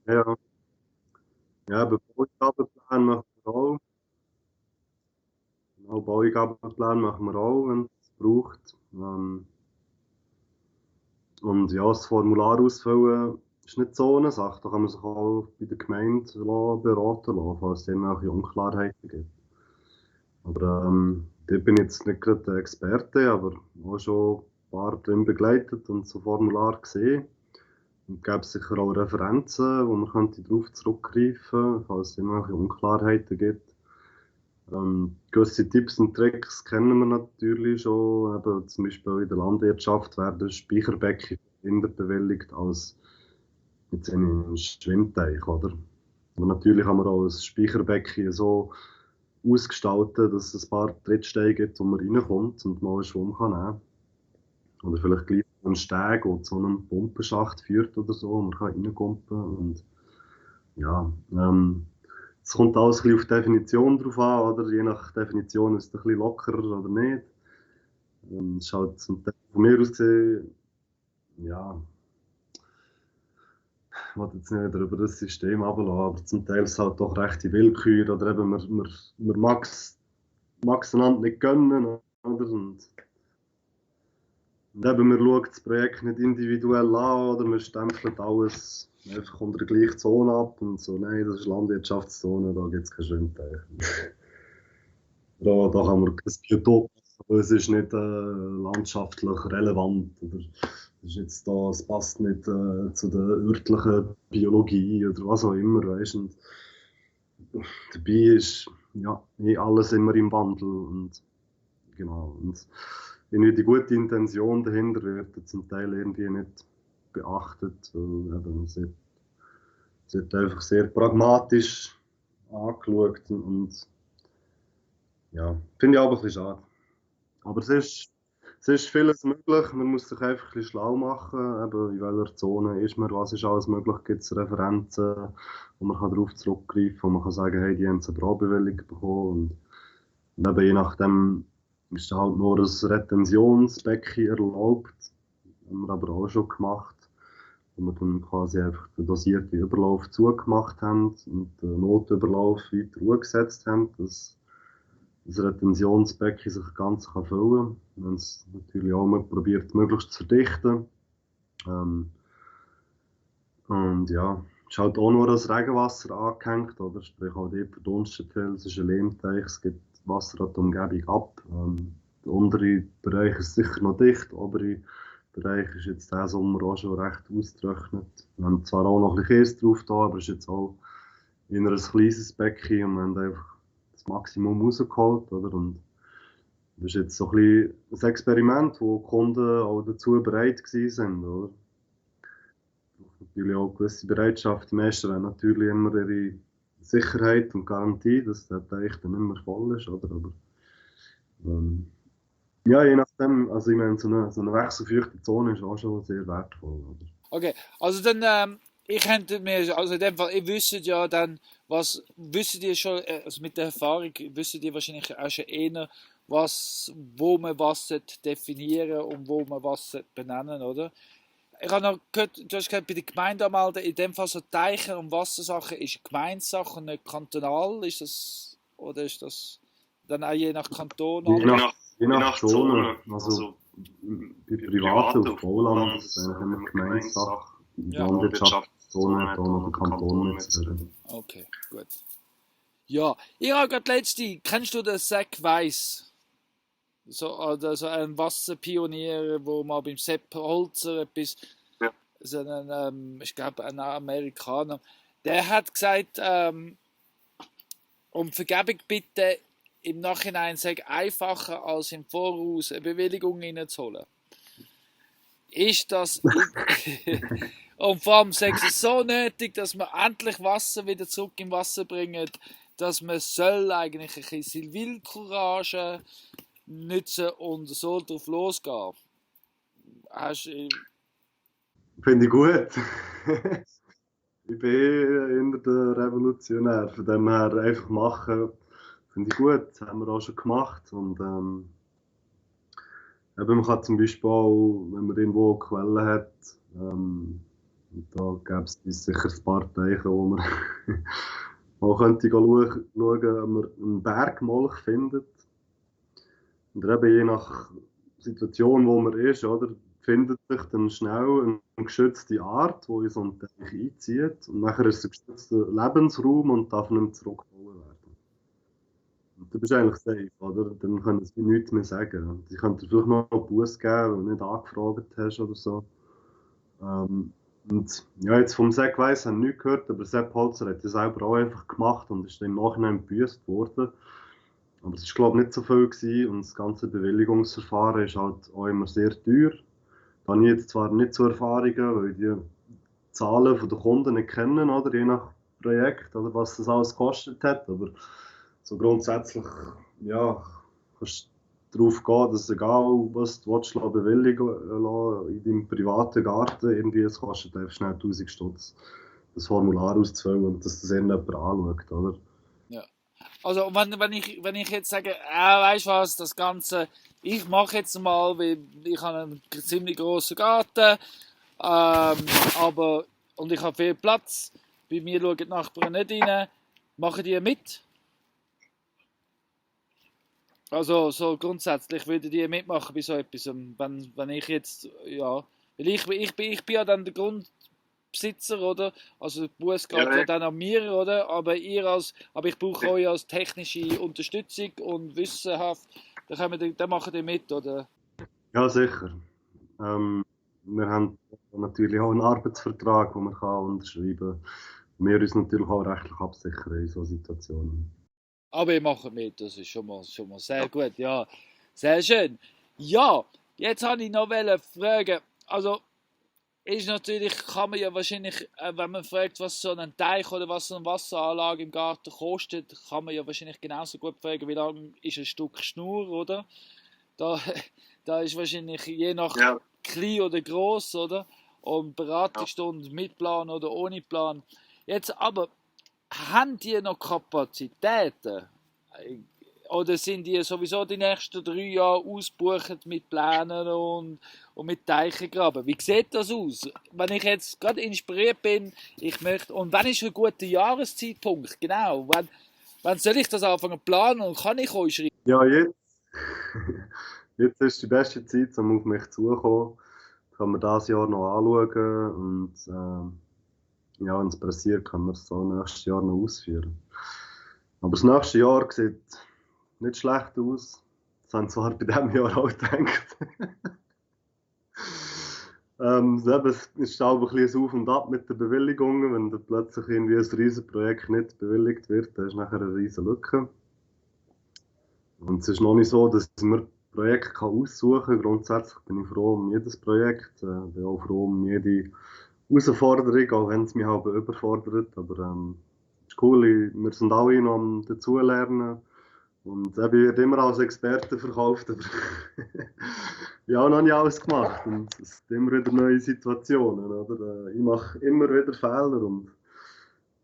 Ja, ja, Bauabplan machen wir auch. Genau, Bauabplan machen wir auch, wenn es braucht. Und ja, das Formular ausfüllen ist nicht so eine Sache. Da kann man sich auch bei der Gemeinde beraten lassen, falls es irgendwelche Unklarheiten gibt. Aber da bin ich jetzt nicht gerade der Experte, aber auch schon ein paar drin begleitet und so Formular gesehen. Und gäbe es sicher auch Referenzen, wo man könnte darauf zurückgreifen, falls es irgendwelche Unklarheiten gibt. Gewisse Tipps und Tricks kennen wir natürlich schon. Eben, zum Beispiel in der Landwirtschaft werden Speicherbecken eher bewilligt als jetzt in einem Schwimmteich, oder? Aber natürlich kann man auch ein Speicherbecken so ausgestalten, dass es ein paar Trittsteine gibt, wo man reinkommt und mal einen Schwung kann nehmen. Oder vielleicht gleich einen Steg, der zu einem Pumpenschacht führt oder so, und man kann reinkumpen. Und ja, es kommt alles ein bisschen auf die Definition drauf an, oder? Je nach Definition ist es ein bisschen lockerer oder nicht. Es ist halt zum Teil von mir aus gesehen, ja, ich will jetzt nicht über das System runterlassen, aber zum Teil ist es halt doch recht die Willkür, oder eben man mag es einander nicht gönnen, oder? Und eben, man schaut das Projekt nicht individuell an, oder man stempelt alles einfach unter der gleichen Zone ab und so, nein, das ist Landwirtschaftszone, da gibt es keinen Schwimmteich. Da kann man kein Biotop, aber es ist nicht landschaftlich relevant. Oder ist jetzt da, es passt nicht zu der örtlichen Biologie oder was auch immer. Weißt? Und dabei ist ja alles immer im Wandel. Und, genau, und irgendwie die gute Intention dahinter wird zum Teil irgendwie nicht beachtet. Weil eben, es wird einfach sehr pragmatisch angeschaut und ja, finde ich auch ein bisschen schade. Aber es ist vieles möglich, man muss sich einfach ein bisschen schlau machen, eben in welcher Zone ist man, was ist alles möglich, gibt es Referenzen, wo man darauf zurückgreifen kann, wo man kann sagen, hey, die haben eine Baubewilligung bekommen und eben je nachdem ist halt nur ein Retentionsbecken erlaubt, haben wir aber auch schon gemacht, wo wir dann quasi einfach den dosierten Überlauf zugemacht haben und den Notüberlauf weiter umgesetzt haben, dass das Retentionsbecken sich ganz füllen kann. Wir haben es natürlich auch mal probiert, möglichst zu verdichten. Und ja, es ist halt auch nur das Regenwasser angehängt, oder? Sprich, auch dort verdunstet viel. Es ist ein Lehmteich, es gibt Wasser an die Umgebung ab. Der untere Bereich ist sicher noch dicht, der obere Bereich ist jetzt diesen Sommer auch schon recht ausgetrocknet. Wir haben zwar auch noch ein bisschen Käse drauf da, aber es ist jetzt auch in ein kleines Becken und wir haben einfach das Maximum rausgeholt, oder? Und das ist jetzt so ein bisschen ein Experiment, wo die Kunden auch dazu bereit waren, oder? Natürlich auch eine gewisse Bereitschaft. Die meisten wollen natürlich immer ihre Sicherheit und Garantie, dass der Teich dann immer voll ist, oder? Aber, ja, je nachdem, also ich meine, so eine wechselfeuchte Zone ist auch schon sehr wertvoll, oder? Okay, also dann, ich könnte mir, also in dem Fall, ihr wisst ja dann, wisst ihr schon, also mit der Erfahrung, wisst ihr wahrscheinlich auch schon eher, wo man was definieren und wo man was benennen, oder? Ich habe noch gehört, du hast gesagt, bei der Gemeinde anmelden, in dem Fall so Teiche und Wassersachen ist Gemeindesache und nicht kantonal, ist das, oder ist das dann auch je nach Kanton? Je nach Zone, also bei Privaten auf Bauland ist es eigentlich immer Gemeindesache. Die Landwirtschaftszone hat auch noch der Kanton mitzureden. Okay, gut. Ja, ich habe gerade kennst du den Zack Weiss? So ein Wasserpionier, wo mal beim Sepp Holzer etwas, Ja. so ich glaube ein Amerikaner, der hat gesagt, um Vergebung bitte im Nachhinein sei einfacher als im Voraus eine Bewilligung reinzuholen. Ist das und vor allem sei es so nötig, dass man endlich Wasser wieder zurück im Wasser bringen, dass man soll eigentlich ein bisschen Zivilcourage nutzen und so drauf losgehen. Finde ich gut. Ich bin eher der Revolutionär. Von dem her einfach machen, finde ich gut. Das haben wir auch schon gemacht. Und man kann zum Beispiel auch, wenn man irgendwo eine Quelle hat, da gäbe es sicher ein paar Teiche, wo man auch könnte schauen, ob man einen Bergmolch findet. Und eben je nach Situation, wo man ist, oder, findet sich dann schnell eine geschützte Art, die in so einen Teich einzieht. Und nachher ist es ein geschützter Lebensraum und darf nicht mehr zurückgeholt werden. Und du bist eigentlich safe, oder? Dann können sie nichts mehr sagen. Und sie könnten vielleicht noch einen Buß geben, wenn du nicht angefragt hast oder so. Und ja, jetzt vom Zack Weiss haben wir nichts gehört, aber Sepp Holzer hat das selber auch einfach gemacht und ist dann im Nachhinein gebüßt worden. Aber es war, glaube ich, nicht so viel gewesen und das ganze Bewilligungsverfahren ist halt auch immer sehr teuer. Da habe ich jetzt zwar nicht so Erfahrungen, weil ich die Zahlen der Kunden nicht kennen, oder, je nach Projekt, oder was das alles gekostet hat, aber so grundsätzlich, ja, kannst du darauf gehen, dass egal was du willst, bewilligen lassen, in deinem privaten Garten, irgendwie, es kostet einfach schnell 1000 Stutz, das Formular auszufüllen und dass das irgendjemand anschaut, oder? Ja. Also wenn ich jetzt sage, weißt du was, das Ganze, ich mache jetzt mal, weil ich habe einen ziemlich grossen Garten, und ich habe viel Platz, bei mir schauen die Nachbarn nicht rein, machen die mit? Also so grundsätzlich würde die mitmachen bei so etwas, wenn ich jetzt, ja, weil ich bin ja dann der Grundbesitzer, oder? Also der Bus geht ja dann an mir, oder? Aber ich brauche euch als technische Unterstützung und wissenschaft, dann machen die mit, oder? Ja, sicher. Wir haben natürlich auch einen Arbeitsvertrag, den man unterschreiben kann. Wir uns natürlich auch rechtlich absichern in solchen Situationen. Aber ihr macht mit, das ist schon mal sehr gut, ja. Sehr schön. Ja, jetzt habe ich noch fragen, also ist natürlich, kann man ja wahrscheinlich, wenn man fragt, was so ein Teich oder was so eine Wasseranlage im Garten kostet, kann man ja wahrscheinlich genauso gut fragen, wie lang ist ein Stück Schnur, oder? Da ist wahrscheinlich je nach klein oder gross, oder? Und Beratungsstunde mit Plan oder ohne Plan. Jetzt aber, haben die noch Kapazitäten? Oder sind die sowieso die nächsten 3 Jahre ausgebucht mit Plänen und mit Teichengraben? Wie sieht das aus? Wenn ich jetzt gerade inspiriert bin, und wann ist ein guter Jahreszeitpunkt? Genau, wann soll ich das anfangen zu planen und kann ich euch schreiben? Ja, jetzt. Jetzt ist die beste Zeit, um auf mich zuzukommen. Kann man das Jahr noch anschauen und ja, wenn es passiert, kann man es so nächstes Jahr noch ausführen. Aber das nächste Jahr sieht nicht schlecht aus. Das haben zwar bei diesem Jahr auch gedacht. Es ist auch ein bisschen ein Auf und Ab mit den Bewilligungen. Wenn dann plötzlich irgendwie ein Riesenprojekt nicht bewilligt wird, dann ist nachher eine riesen Lücke. Und es ist noch nicht so, dass man Projekte aussuchen kann. Grundsätzlich bin ich froh um jedes Projekt. Bin auch froh um jede Herausforderung, auch wenn es mich halt überfordert. Aber es ist cool, wir sind alle noch am Dazulernen. Und ich werde immer als Experte verkauft, aber ich habe noch nicht alles gemacht. Und es sind immer wieder neue Situationen. Oder? Ich mache immer wieder Fehler und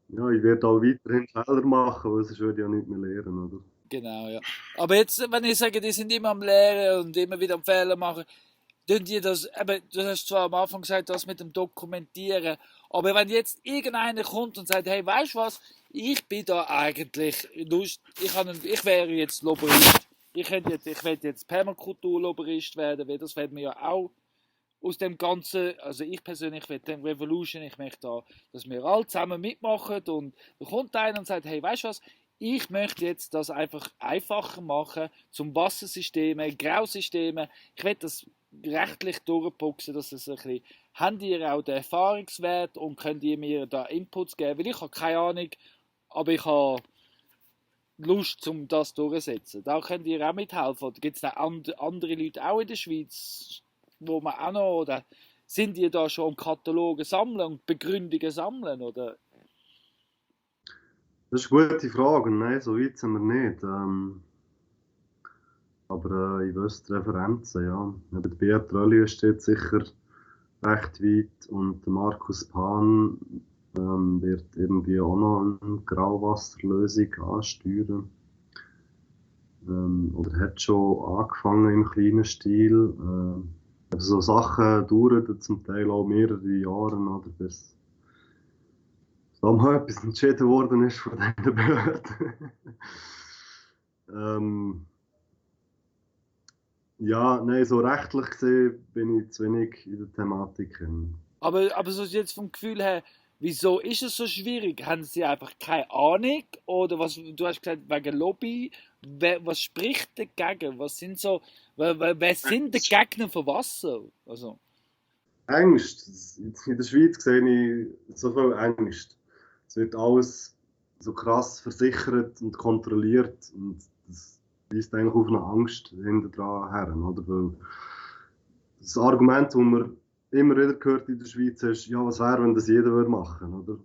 ja, ich werde auch weiterhin Fehler machen, weil sonst würde ich ja nicht mehr lernen. Oder? Genau, ja. Aber jetzt, wenn ich sage, die sind immer am Lehren und immer wieder am Fehler machen, tun die das, eben, du hast zwar am Anfang gesagt, das mit dem Dokumentieren, aber wenn jetzt irgendeiner kommt und sagt, hey, weißt du was, ich bin da eigentlich Lust, ich wäre jetzt Lobbyist, ich will jetzt Permakultur-Lobbyist werden, weil das fällt mir ja auch aus dem Ganzen, also ich persönlich will den Revolution, ich möchte da, dass wir alle zusammen mitmachen und da kommt einer und sagt, hey, weißt du was, ich möchte jetzt das einfach einfacher machen, zum Wassersysteme, Grausysteme, ich will das rechtlich durchboxen, dass es ein bisschen, habt ihr auch den Erfahrungswert und könnt ihr mir da Inputs geben, weil ich habe keine Ahnung, aber ich habe Lust, um das durchzusetzen. Da könnt ihr auch mithelfen. Oder gibt es da andere Leute auch in der Schweiz, wo man auch noch, oder sind die da schon Kataloge sammeln und Begründungen sammeln, oder? Das ist eine gute Frage. Nein, so weit sind wir nicht. Aber ich wüsste Referenzen, ja. Der Beat Rölli steht sicher recht weit und der Markus Pan wird irgendwie auch noch eine Grauwasserlösung ansteuern. Oder hat schon angefangen im kleinen Stil. Also so Sachen dauern zum Teil auch mehrere Jahre, oder, bis da mal etwas entschieden worden ist von diesen Behörden. Ja, nein, so rechtlich gesehen bin ich zu wenig in der Thematik. Aber so jetzt vom Gefühl her, wieso ist es so schwierig? Haben sie einfach keine Ahnung? Oder was, du hast gesagt, wegen Lobby, was spricht dagegen? Was sind so, wer sind die Gegner von Wasser? Also. Angst. In der Schweiz sehe ich so viel Angst. Es wird alles so krass versichert und kontrolliert und das weist eigentlich auf eine Angst hinter dran her, oder? Weil das Argument, das man immer wieder hört in der Schweiz, ist, ja, was wäre, wenn das jeder machen würde, oder?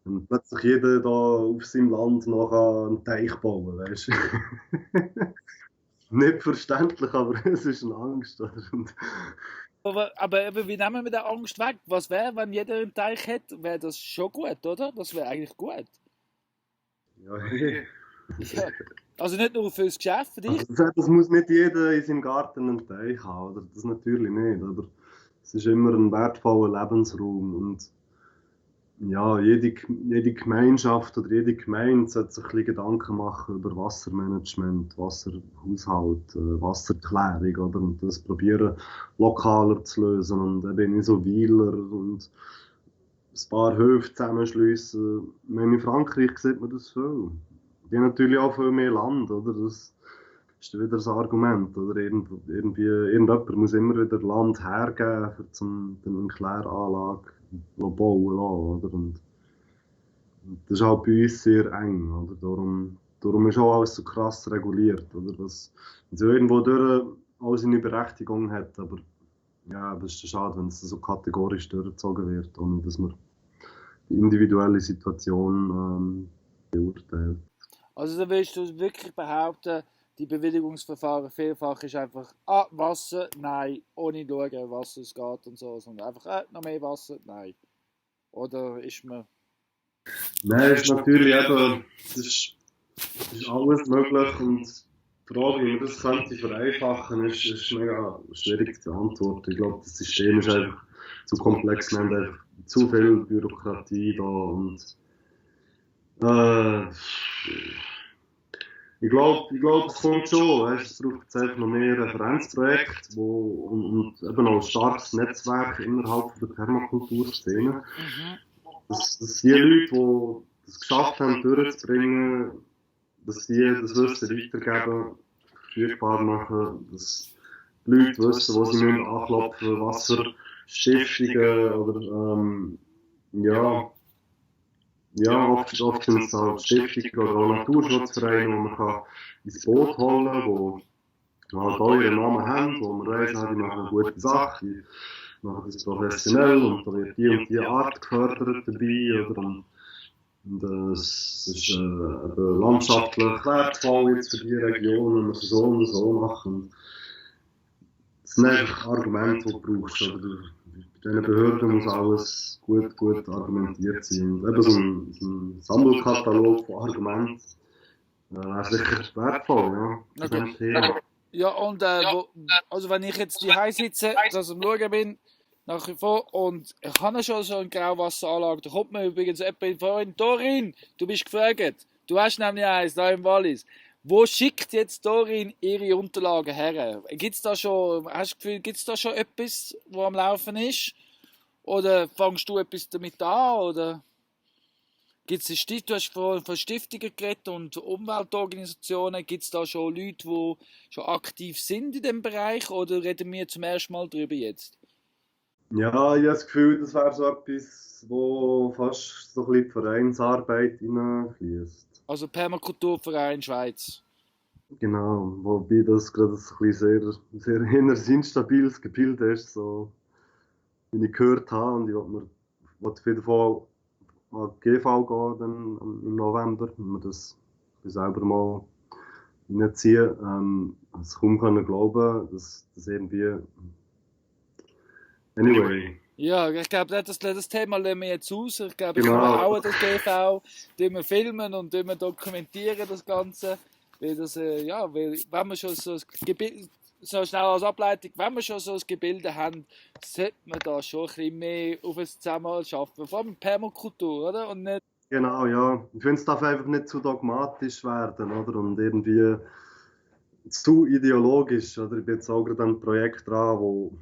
Wenn plötzlich jeder da auf seinem Land noch einen Teich bauen, weißt du? Nicht verständlich, aber es ist eine Angst, oder? Aber wie nehmen wir die Angst weg? Was wäre, wenn jeder einen Teich hätte? Wäre das schon gut, oder? Das wäre eigentlich gut. Ja, hey. Ja. Also nicht nur fürs Geschäft, für dich. Also, das muss nicht jeder in seinem Garten einen Teich haben, oder? Das natürlich nicht, aber es ist immer ein wertvoller Lebensraum und ja, jede Gemeinschaft oder jede Gemeinde sollte sich ein bisschen Gedanken machen über Wassermanagement, Wasserhaushalt, Wasserklärung, oder? Und das probieren lokaler zu lösen und eben nicht so Weiler und ein paar Höfe zusammenschliessen. In Frankreich sieht man das viel. Die haben natürlich auch viel mehr Land, oder? Das ist wieder das Argument, oder? Irgendjemand muss immer wieder Land hergeben, um eine Kläranlage bauen lassen, oder? Und das ist auch bei uns sehr eng, oder? Darum ist auch alles so krass reguliert, oder? Was so irgendwo durch auch seine Berechtigung hat, aber ja, aber es ist schade, wenn es so kategorisch durchgezogen wird, ohne dass man die individuelle Situation beurteilt. Also da willst du wirklich behaupten, die Bewilligungsverfahren vielfach ist einfach Wasser, nein, ohne schauen, was es geht und so, sondern einfach noch mehr Wasser, nein. Oder ist man... Nein, es ist natürlich eben, es ist alles möglich und die Frage, wie man das könnte vereinfachen, ist mega schwierig zu beantworten. Ich glaube, das System ist einfach zu komplex, wir haben einfach zu viel Bürokratie da und ich glaube, es kommt schon. Weißt, es braucht jetzt einfach noch mehr Referenzprojekte und eben auch ein starkes Netzwerk innerhalb der Permakulturszene. Dass die Leute, die das geschafft haben, durchzubringen, dass die das Wissen weitergeben, verfügbar machen, dass die Leute wissen, wo sie anklopfen müssen, Stiftungen oder ja, oft sind es halt Stiftungen oder auch Naturschutzvereine, wo man kann ins Boot holen kann, wo halt auch ihren Namen haben, wo man weiss, die machen eine gute Sache, die machen das professionell und da wird die und die Art gefördert dabei. Und es ist landschaftlich wertvoll jetzt für die Region, wenn wir es so und so machen. Das sind einfach Argumente, die du brauchst. Oder bei diesen Behörden muss alles gut argumentiert sein. Und eben so ein Sammelkatalog von Argumenten wäre sicher wertvoll. Ja. Okay. Ja, und also wenn ich jetzt hier sitze, dass ich am Schauen bin, nach wie vor, und ich habe schon so eine Grauwasseranlage, da kommt mir übrigens jemand vorhin, Dorin, du bist gefragt, du hast nämlich eins da im Wallis. Wo schickt jetzt Dorin ihre Unterlagen her? Gibt's da schon, hast du das Gefühl, gibt es da schon etwas, was am Laufen ist? Oder fängst du etwas damit an? Oder gibt's du hast von Stiftungen geredet und Umweltorganisationen. Gibt es da schon Leute, die schon aktiv sind in diesem Bereich? Oder reden wir zum ersten Mal darüber jetzt? Ja, ich habe das Gefühl, das wäre so etwas, wo fast so ein bisschen die Vereinsarbeit hineinfließt. Also Permakulturverein Schweiz. Genau, wobei das gerade ein bisschen sehr inneres instabiles Gebilde ist, so wie ich gehört habe. Und ich will auf jeden Fall an die GV gehen dann im November, wenn wir das selber mal reinziehen. Also kaum können glauben, dass das irgendwie... Anyway. Ja, ich glaube, das Thema lassen wir jetzt aus. Ich glaube, Genau. ich kann auch das GV, wir filmen und dokumentieren das Ganze. Weil das, weil, wenn wir schon so ein Gebilde, so schnell als Ableitung, wenn wir schon so ein Gebilde haben, sollte man da schon ein bisschen mehr auf ein Zusammenhalt schaffen. Vor allem Permakultur, oder? Und nicht... Genau, ja. Ich finde, es darf einfach nicht zu dogmatisch werden, oder? Und irgendwie zu ideologisch, oder? Ich bin jetzt auch gerade an einem Projekt dran, wo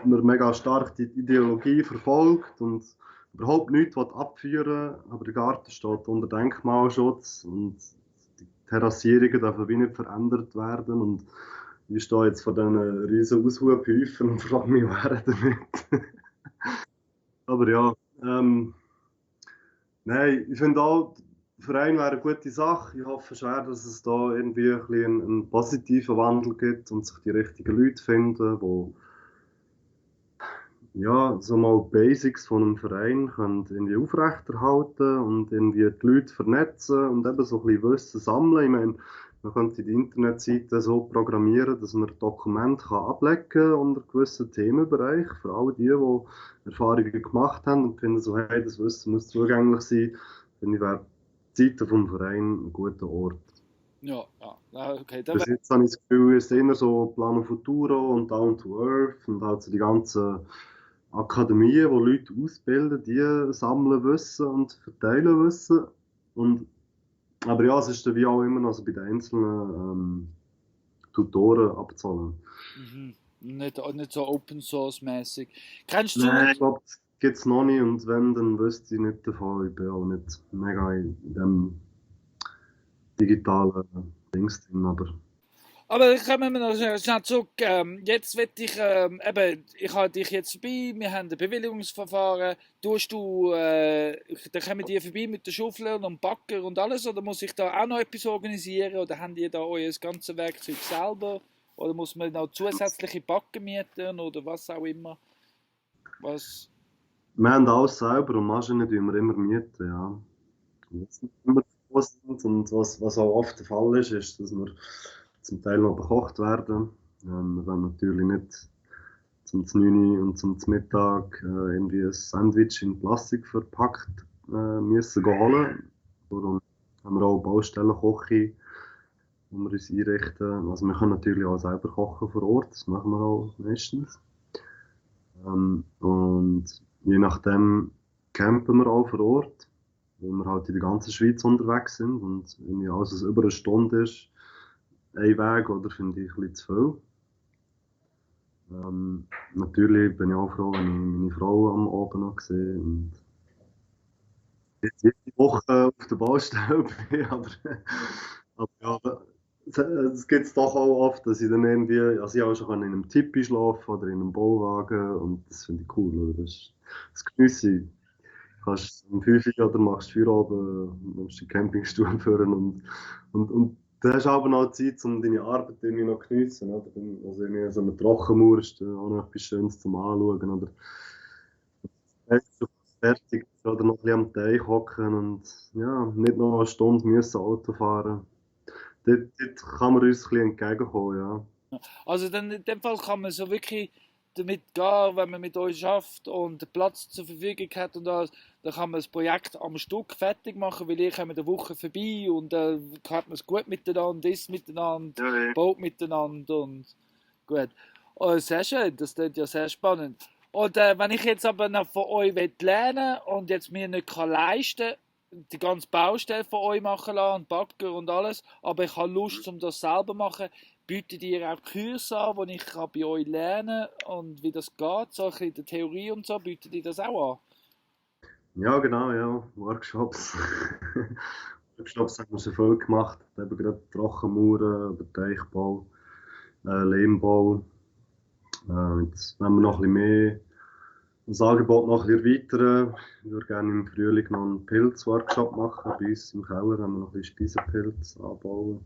man mega stark die Ideologie verfolgt und überhaupt nichts abführen will, aber der Garten steht unter Denkmalschutz und die Terrassierungen dürfen wie nicht verändert werden und ich stehe jetzt vor diesen riesen Aushubhäufen und frage mich, wer damit. Aber ja, nein, ich finde auch, der Verein wäre eine gute Sache. Ich hoffe schwer, dass es da irgendwie ein bisschen einen positiven Wandel gibt und sich die richtigen Leute finden, die ja, so mal Basics von einem Verein können irgendwie aufrechterhalten und irgendwie die Leute vernetzen und eben so ein bisschen Wissen sammeln. Ich meine, man könnte die Internetseite so programmieren, dass man Dokumente ablegen kann unter gewissen Themenbereichen. Für alle die Erfahrungen gemacht haben und finden so, hey, das Wissen muss zugänglich sein, finde ich, wäre die Seite vom Verein ein guter Ort. Ja, okay. Bis jetzt habe ich das Gefühl, es ist immer so Plano Futuro und Down to Earth und halt so die ganzen Akademien, wo Leute ausbilden, die sammeln Wissen und verteilen Wissen. Aber ja, es ist dann wie auch immer noch so bei den einzelnen Tutoren abzahlen. Mhm. Nicht so Open Source mäßig. Kennst du? Nein, ich glaube, das gibt es noch nicht und wenn, dann wüsste ich nicht davon. Ich bin auch nicht mega in dem digitalen Dings drin, aber kommen wir noch schnell zurück. Jetzt will ich, ich habe dich jetzt vorbei, wir haben ein Bewilligungsverfahren. Dann kommen die vorbei mit den Schaufeln und Backer und alles, oder muss ich da auch noch etwas organisieren, oder habt ihr da euer ganzes Werkzeug selber, oder muss man noch zusätzliche Backen mieten, oder was auch immer? Was? Wir haben alles selber und Maschinen tun wir immer mieten, ja. Und was auch oft der Fall ist, ist, dass wir zum Teil noch bekocht werden. Wir werden natürlich nicht zum 9 und zum Mittag irgendwie ein Sandwich in Plastik verpackt müssen holen. Darum haben wir auch Baustellenküche, wo wir uns einrichten. Also wir können natürlich auch selber kochen vor Ort, das machen wir auch meistens. Und je nachdem campen wir auch vor Ort, weil wir halt in der ganzen Schweiz unterwegs sind und wenn alles was über eine Stunde ist, ein Weg, oder finde ich ein bisschen zu viel. Natürlich bin ich auch froh, wenn ich meine Frau am Abend noch sehe und jetzt jede Woche auf der Baustelle bin, aber ja, es gibt es doch auch oft, dass ich dann irgendwie, also ich auch schon in einem Tipi schlafen oder in einem Bauwagen und das finde ich cool, oder? Das geniesse ich. Du kannst um 5 Uhr oder machst Feierabend, nimmst den Campingstuhl führen und du hast aber noch Zeit, um deine Arbeit irgendwie noch zu geniessen, oder? Also irgendwie so eine Trockenmauer ist dann auch noch etwas Schönes zum Anschauen, oder? Weißt du, fertig oder noch ein bisschen am Teich hocken und ja, nicht noch eine Stunde müssen Auto fahren. Dort kann man uns ein bisschen entgegenkommen, ja. Also dann in dem Fall kann man so wirklich damit gehen, wenn man mit euch schafft und den Platz zur Verfügung hat und alles, dann kann man das Projekt am Stück fertig machen, weil ihr kommt eine Woche vorbei und hat man es gut miteinander, isst miteinander, Ja, ja. baut miteinander und gut. Oh, sehr schön, das klingt ja sehr spannend. Und wenn ich jetzt aber noch von euch lernen will und jetzt mir nicht kann leisten die ganze Baustelle von euch machen lassen und Bagger und alles, aber ich habe Lust, um das selber zu machen, bietet ihr auch Kurse an, wo ich kann bei euch lernen und wie das geht, so ein bisschen die Theorie und so, bietet ihr das auch Ja, genau, ja. Workshops. Workshops haben wir schon viel gemacht. Eben gerade Trockenmauern oder Teichbau, Lehmbau. Jetzt wollen wir noch ein bisschen mehr das Angebot noch ein bisschen erweitern. Ich würde gerne im Frühling noch einen Pilzworkshop machen. Bei uns im Keller haben wir noch ein bisschen Speisenpilz anbauen.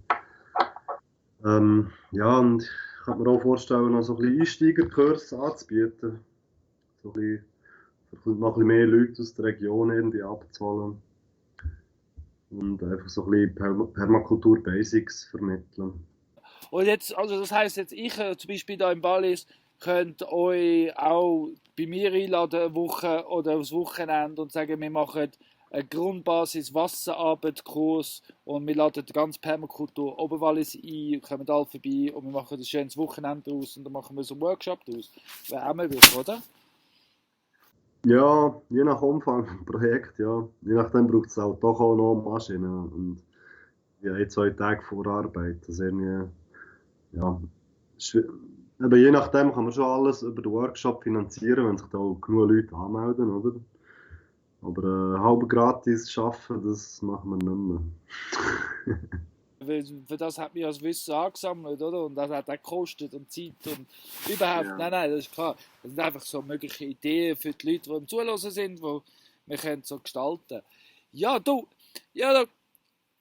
Ja, und ich kann mir auch vorstellen, noch so ein bisschen Einsteigerkurs anzubieten. So ein bisschen, noch ein bisschen mehr Leute aus der Region irgendwie abzuholen. Und einfach so ein bisschen Permakultur-Basics vermitteln. Und jetzt, also das heisst jetzt, ich zum Beispiel da im Wallis, könnt euch auch bei mir einladen, eine Woche oder aufs Wochenende und sagen, wir machen eine Grundbasis Wasserarbeitskurs und wir laden die ganze Permakultur Oberwallis ein, kommen alle vorbei und wir machen ein schönes Wochenende aus und dann machen wir so einen Workshop daraus. Wäre auch möglich, oder? Ja, je nach Umfang des Projekts, ja. Je nachdem braucht es auch doch auch noch Maschinen und ja, 1, 2 Tage Vorarbeit. Das irgendwie, ja, aber je nachdem kann man schon alles über den Workshop finanzieren, wenn sich da auch genug Leute anmelden, oder? Aber halb gratis arbeiten, das machen wir nicht mehr. Weil für das hat man ja das Wissen angesammelt, oder? Und das hat auch gekostet und Zeit und überhaupt. Ja. Nein, das ist klar. Das sind einfach so mögliche Ideen für die Leute, die im Zuhören sind, die wir können so gestalten. Ja, du, ja,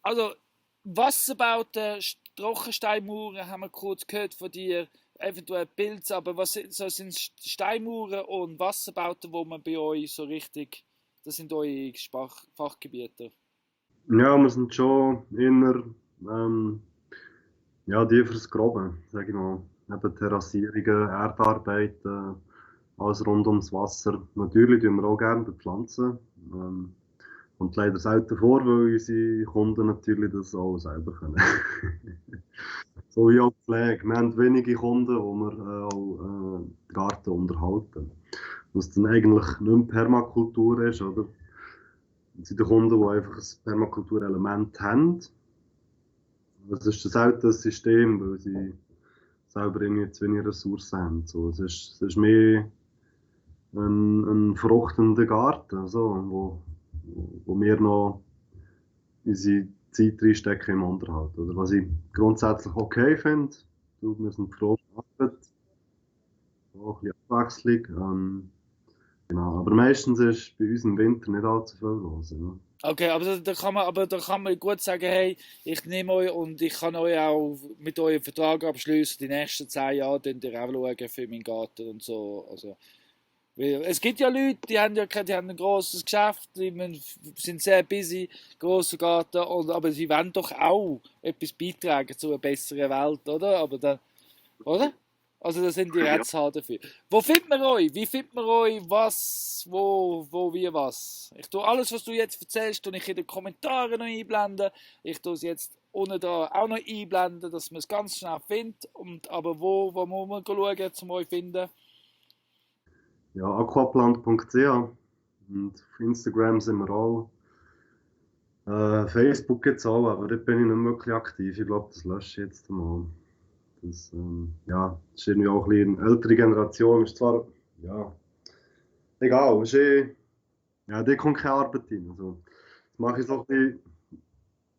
also Wasserbauten, Trockensteinmauern haben wir kurz gehört von dir, eventuell Pilze, aber was sind, so sind Steinmauern und Wasserbauten, wo man bei euch so richtig, das sind eure Fachgebiete. Ja, wir sind schon eher, ähm, ja, die fürs Grobe, sage ich mal. Eben Terrassierungen, Erdarbeiten, alles rund ums Wasser. Natürlich tun wir auch gerne bepflanzen. Kommt leider selten vor, weil unsere Kunden natürlich das auch selber können. So wie auch die Pflege. Wir haben wenige Kunden, wo wir auch den Garten unterhalten. Was dann eigentlich nicht mehr Permakultur ist, oder? Das sind die Kunden, die einfach ein Permakulturelement haben. Es ist ein seltenes System, weil sie selber irgendwie zu wenig Ressourcen haben. So, es ist mehr ein fruchtender Garten, so, wo wir noch unsere Zeit reinstecken im Unterhalt. Oder? Was ich grundsätzlich okay finde, wir sind froh, dass auch ein bisschen Abwechslung. Genau. Aber meistens ist bei uns im Winter nicht allzu viel los. Ja. Okay, aber da kann man gut sagen, hey, ich nehme euch und ich kann euch auch mit euch einen Vertrag abschließen, die nächsten 10 Jahre, dann ihr auch schauen für meinen Garten und so. Also, weil es gibt ja Leute, die haben ein grosses Geschäft, sind sehr busy, grosser Garten, aber sie wollen doch auch etwas beitragen zu einer besseren Welt, oder? Aber dann, oder? Also da sind die jetzt halt dafür. Wo findet man euch? Wie findet man euch? Was, wo, wie, was? Ich tue alles, was du jetzt erzählst, tue ich in den Kommentaren noch einblenden. Ich tue es jetzt unten da auch noch einblenden, dass man es ganz schnell findet. Aber wo muss man schauen, um euch zu finden? Ja, aquaplant.ch und auf Instagram sind wir auch. Facebook gibt es auch, aber dort bin ich nicht mehr wirklich aktiv. Ich glaube, das lösche ich jetzt mal. Das, ja, das ist irgendwie auch ein bisschen eine ältere Generation. Ist zwar, ja, egal, ist ja, da kommt keine Arbeit rein. Also, das mache ich so ein bisschen,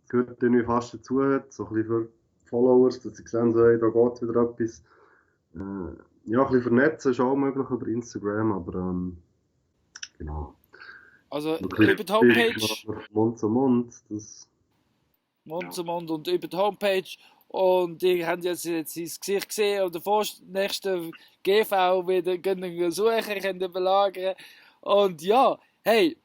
das gehört irgendwie fast dazu, so ein bisschen Followers, dass sie sehen, so, hey, da geht wieder etwas. Ja, ein bisschen vernetzen ist auch möglich über Instagram, aber genau. Also Ein über die Homepage, bisschen Mund zu Mund, das, Mund zu Mund und über die Homepage. Und die haben jetzt sein Gesicht gesehen und der nächste GV wieder können suchen, können belagern. Und ja, hey,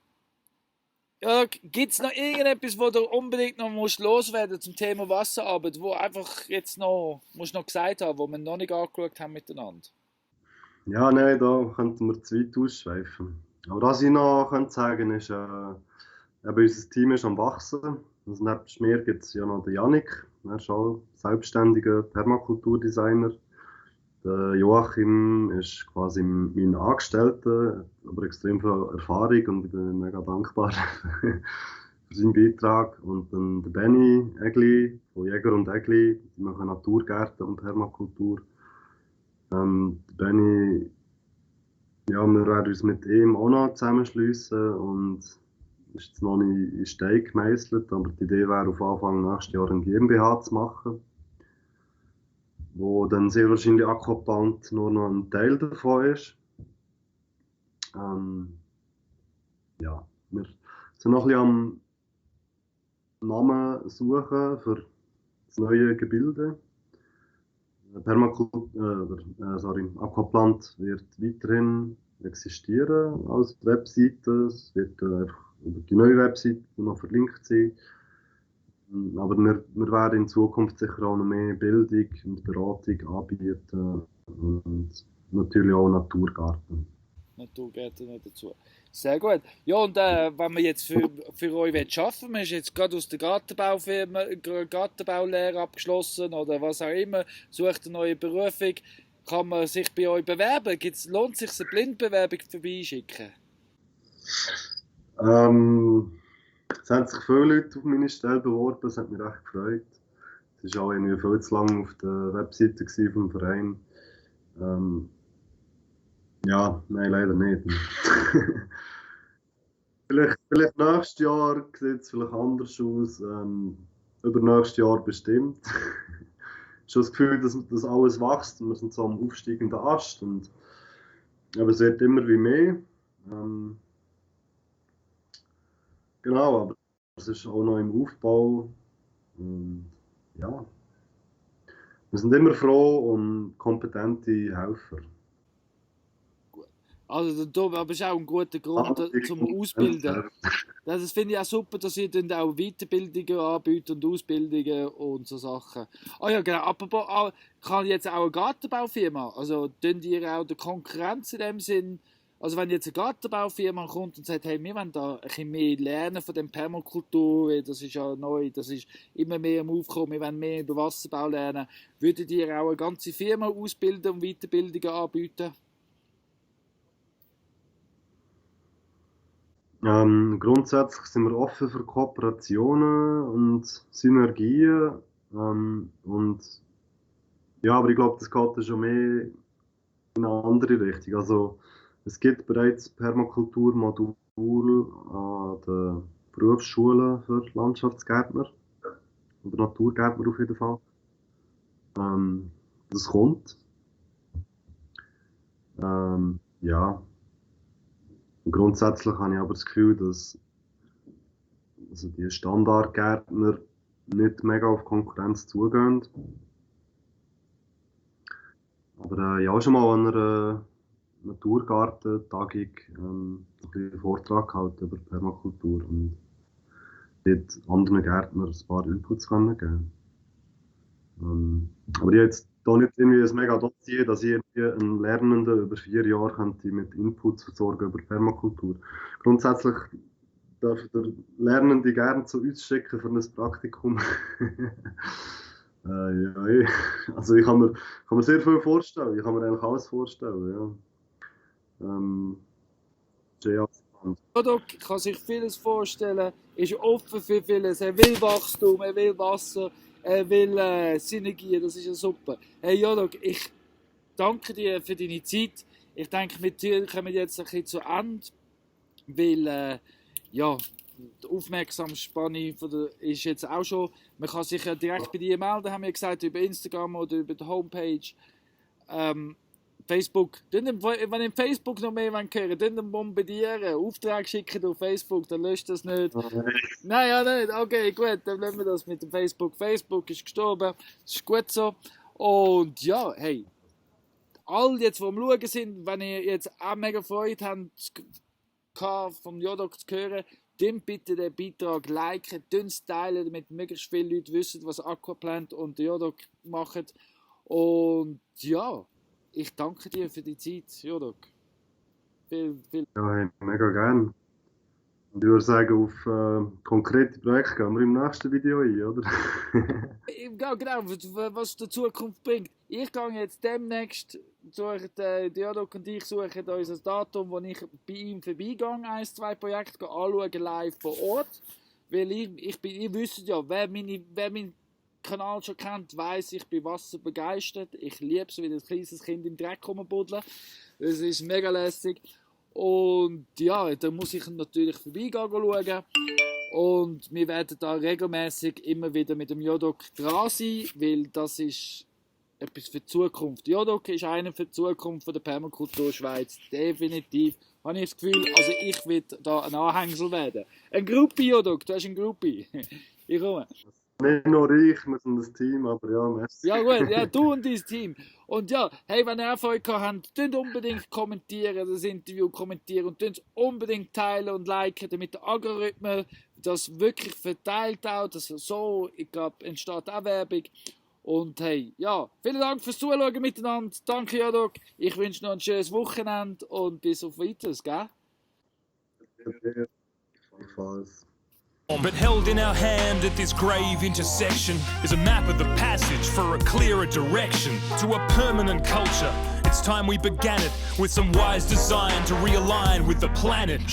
ja, gibt es noch irgendetwas, wo du unbedingt noch musst loswerden zum Thema Wasserarbeit, wo einfach jetzt noch, musst noch gesagt haben, wo wir noch nicht angeschaut haben miteinander? ja, nein, da könnten wir zu weit ausschweifen. Aber was ich noch könnte sagen ist, eben unser Team ist am Wachsen. Also neben mir gibt es ja noch den Yannick, er ist auch selbstständiger Permakulturdesigner. Der Joachim ist quasi mein Angestellter, aber extrem viel Erfahrung und ich bin mega dankbar für seinen Beitrag. Und dann der Benny Egli von Jäger und Egli, die machen Naturgärten und Permakultur. Der Benny, ja, wir werden uns mit ihm auch noch zusammenschliessen und ist jetzt noch nicht in Stein gemeißelt, aber die Idee wäre auf Anfang nächstes Jahr eine GmbH zu machen, wo dann sehr wahrscheinlich Aquaplant nur noch ein Teil davon ist. Ja, wir sind noch ein bisschen am Namen suchen für das neue Gebilde. Aquaplant wird weiterhin existieren als Webseite. Es wird einfach über die neue Webseite noch verlinkt sein. Aber wir werden in Zukunft sicher auch noch mehr Bildung und Beratung anbieten und natürlich auch Naturgarten. Naturgärten noch dazu. Sehr gut. Ja, und wenn man jetzt für euch arbeiten will, man ist jetzt gerade aus der Gartenbaulehre abgeschlossen oder was auch immer, sucht eine neue Berufung, kann man sich bei euch bewerben? Lohnt es sich, eine Blindbewerbung vorbeischicken? Es haben sich viele Leute auf meine Stelle beworben, das hat mich recht gefreut. Es war auch irgendwie viel zu lange auf der Webseite vom Verein. Ja, nein, leider nicht. vielleicht nächstes Jahr sieht es vielleicht anders aus. Übernächstes Jahr bestimmt. Ich habe schon das Gefühl, dass alles wächst und wir sind so am aufsteigenden Ast. Aber es wird immer wie mehr. Genau, aber es ist auch noch im Aufbau. Und ja, wir sind immer froh um kompetente Helfer. Also du bist auch ein guter Grund zum Ausbilden. Das finde ich auch super, dass ihr dann auch Weiterbildungen anbietet und Ausbildungen und so Sachen. Ah ja, genau. Aber kann jetzt auch eine Gartenbaufirma, also tun ihr auch der Konkurrenz in dem Sinn, also wenn jetzt eine Gartenbaufirma kommt und sagt, hey, wir wollen da ein bisschen mehr lernen von der Permakultur, das ist ja neu, das ist immer mehr am Aufkommen, wir wollen mehr über Wasserbau lernen, würdet ihr auch eine ganze Firma ausbilden und Weiterbildungen anbieten? Grundsätzlich sind wir offen für Kooperationen und Synergien. Und ja, aber ich glaube, das geht schon mehr in eine andere Richtung. Also es gibt bereits Permakulturmodule an den Berufsschulen für Landschaftsgärtner oder Naturgärtner auf jeden Fall. Das kommt. Ja. Grundsätzlich habe ich aber das Gefühl, dass also die Standardgärtner nicht mega auf Konkurrenz zugehen. Aber ich habe schon mal an einer Naturgartentagung einen Vortrag gehalten über Permakultur und dort anderen Gärtnern ein paar Inputs geben. Aber ich habe jetzt da nicht irgendwie ein mega Dossier, dass ich irgendwie einen Lernenden über 4 Jahre könnte mit Inputs versorgen über Permakultur. Grundsätzlich darf der Lernende gerne zu uns schicken für ein Praktikum. Ja, also ich kann mir sehr viel vorstellen. Ich kann mir eigentlich alles vorstellen. Ja. Ja spannend. Rodok kann sich vieles vorstellen, ist offen für vieles, er will Wachstum, er will Wasser, er will Synergie, das ist ja super. Hey Jodok, ich danke dir für deine Zeit. Ich denke, mit dir kommen wir jetzt ein bisschen zu Ende, weil ja, die Aufmerksamkeitsspanne ist jetzt auch schon, man kann sich ja direkt bei dir melden, haben wir gesagt, über Instagram oder über die Homepage. Facebook, wenn ihr Facebook noch mehr hören wollt, dann bombardieren, Auftrag schicken auf Facebook, dann löscht das nicht. Nein, ja nicht, okay, gut, dann lassen wir das mit dem Facebook. Facebook ist gestorben, das ist gut so. Und ja, hey, all jetzt, die am Schauen sind, wenn ihr jetzt auch mega Freude habt, vom Jodok zu hören, dann bitte den Beitrag liken, es teilen, damit möglichst viele Leute wissen, was Aquaplant und der Jodok machen. Und ja, ich danke dir für die Zeit, Jodok. Viel. Ja, hey, mega gern. Und ich würde sagen, auf konkrete Projekte gehen wir im nächsten Video ein, oder? Ja, genau, was die Zukunft bringt. Ich gehe jetzt demnächst, Jodok und ich suchen uns ein Datum, wo ich bei ihm vorbeigehe, 1-2 Projekte anschauen, live vor Ort. Weil ihr wisst ja, wer meinen Kanal schon kennt, weiss, ich bin Wasser begeistert. Ich liebe es, wie ein kleines Kind im Dreck rumbuddeln. Das ist mega lässig. Und ja, da muss ich natürlich vorbeigehen schauen. Und wir werden da regelmäßig immer wieder mit dem Jodok dran sein, weil das ist etwas für die Zukunft. Jodok ist einer für die Zukunft der Permakultur Schweiz. Definitiv. Habe ich das Gefühl, also ich will da ein Anhängsel werden. Ein Groupie, Jodok, du hast ein Groupie. Ich komme. Nicht nur ich, wir sind ein Team, aber ja, merci. Ja gut, ja, du und dein Team. Und ja, hey, wenn ihr Erfolg habt, könnt unbedingt kommentieren, das Interview kommentieren und könnt unbedingt teilen und liken, damit der Algorithmus das wirklich verteilt auch, dass so, ich glaube, entsteht auch Werbung. Und hey, ja, vielen Dank fürs Zuschauen miteinander. Danke, Jodok. Ich wünsche noch ein schönes Wochenende und bis auf Weiteres, gell? But held in our hand at this grave intersection is a map of the passage for a clearer direction to a permanent culture. It's time we began it with some wise design to realign with the planet.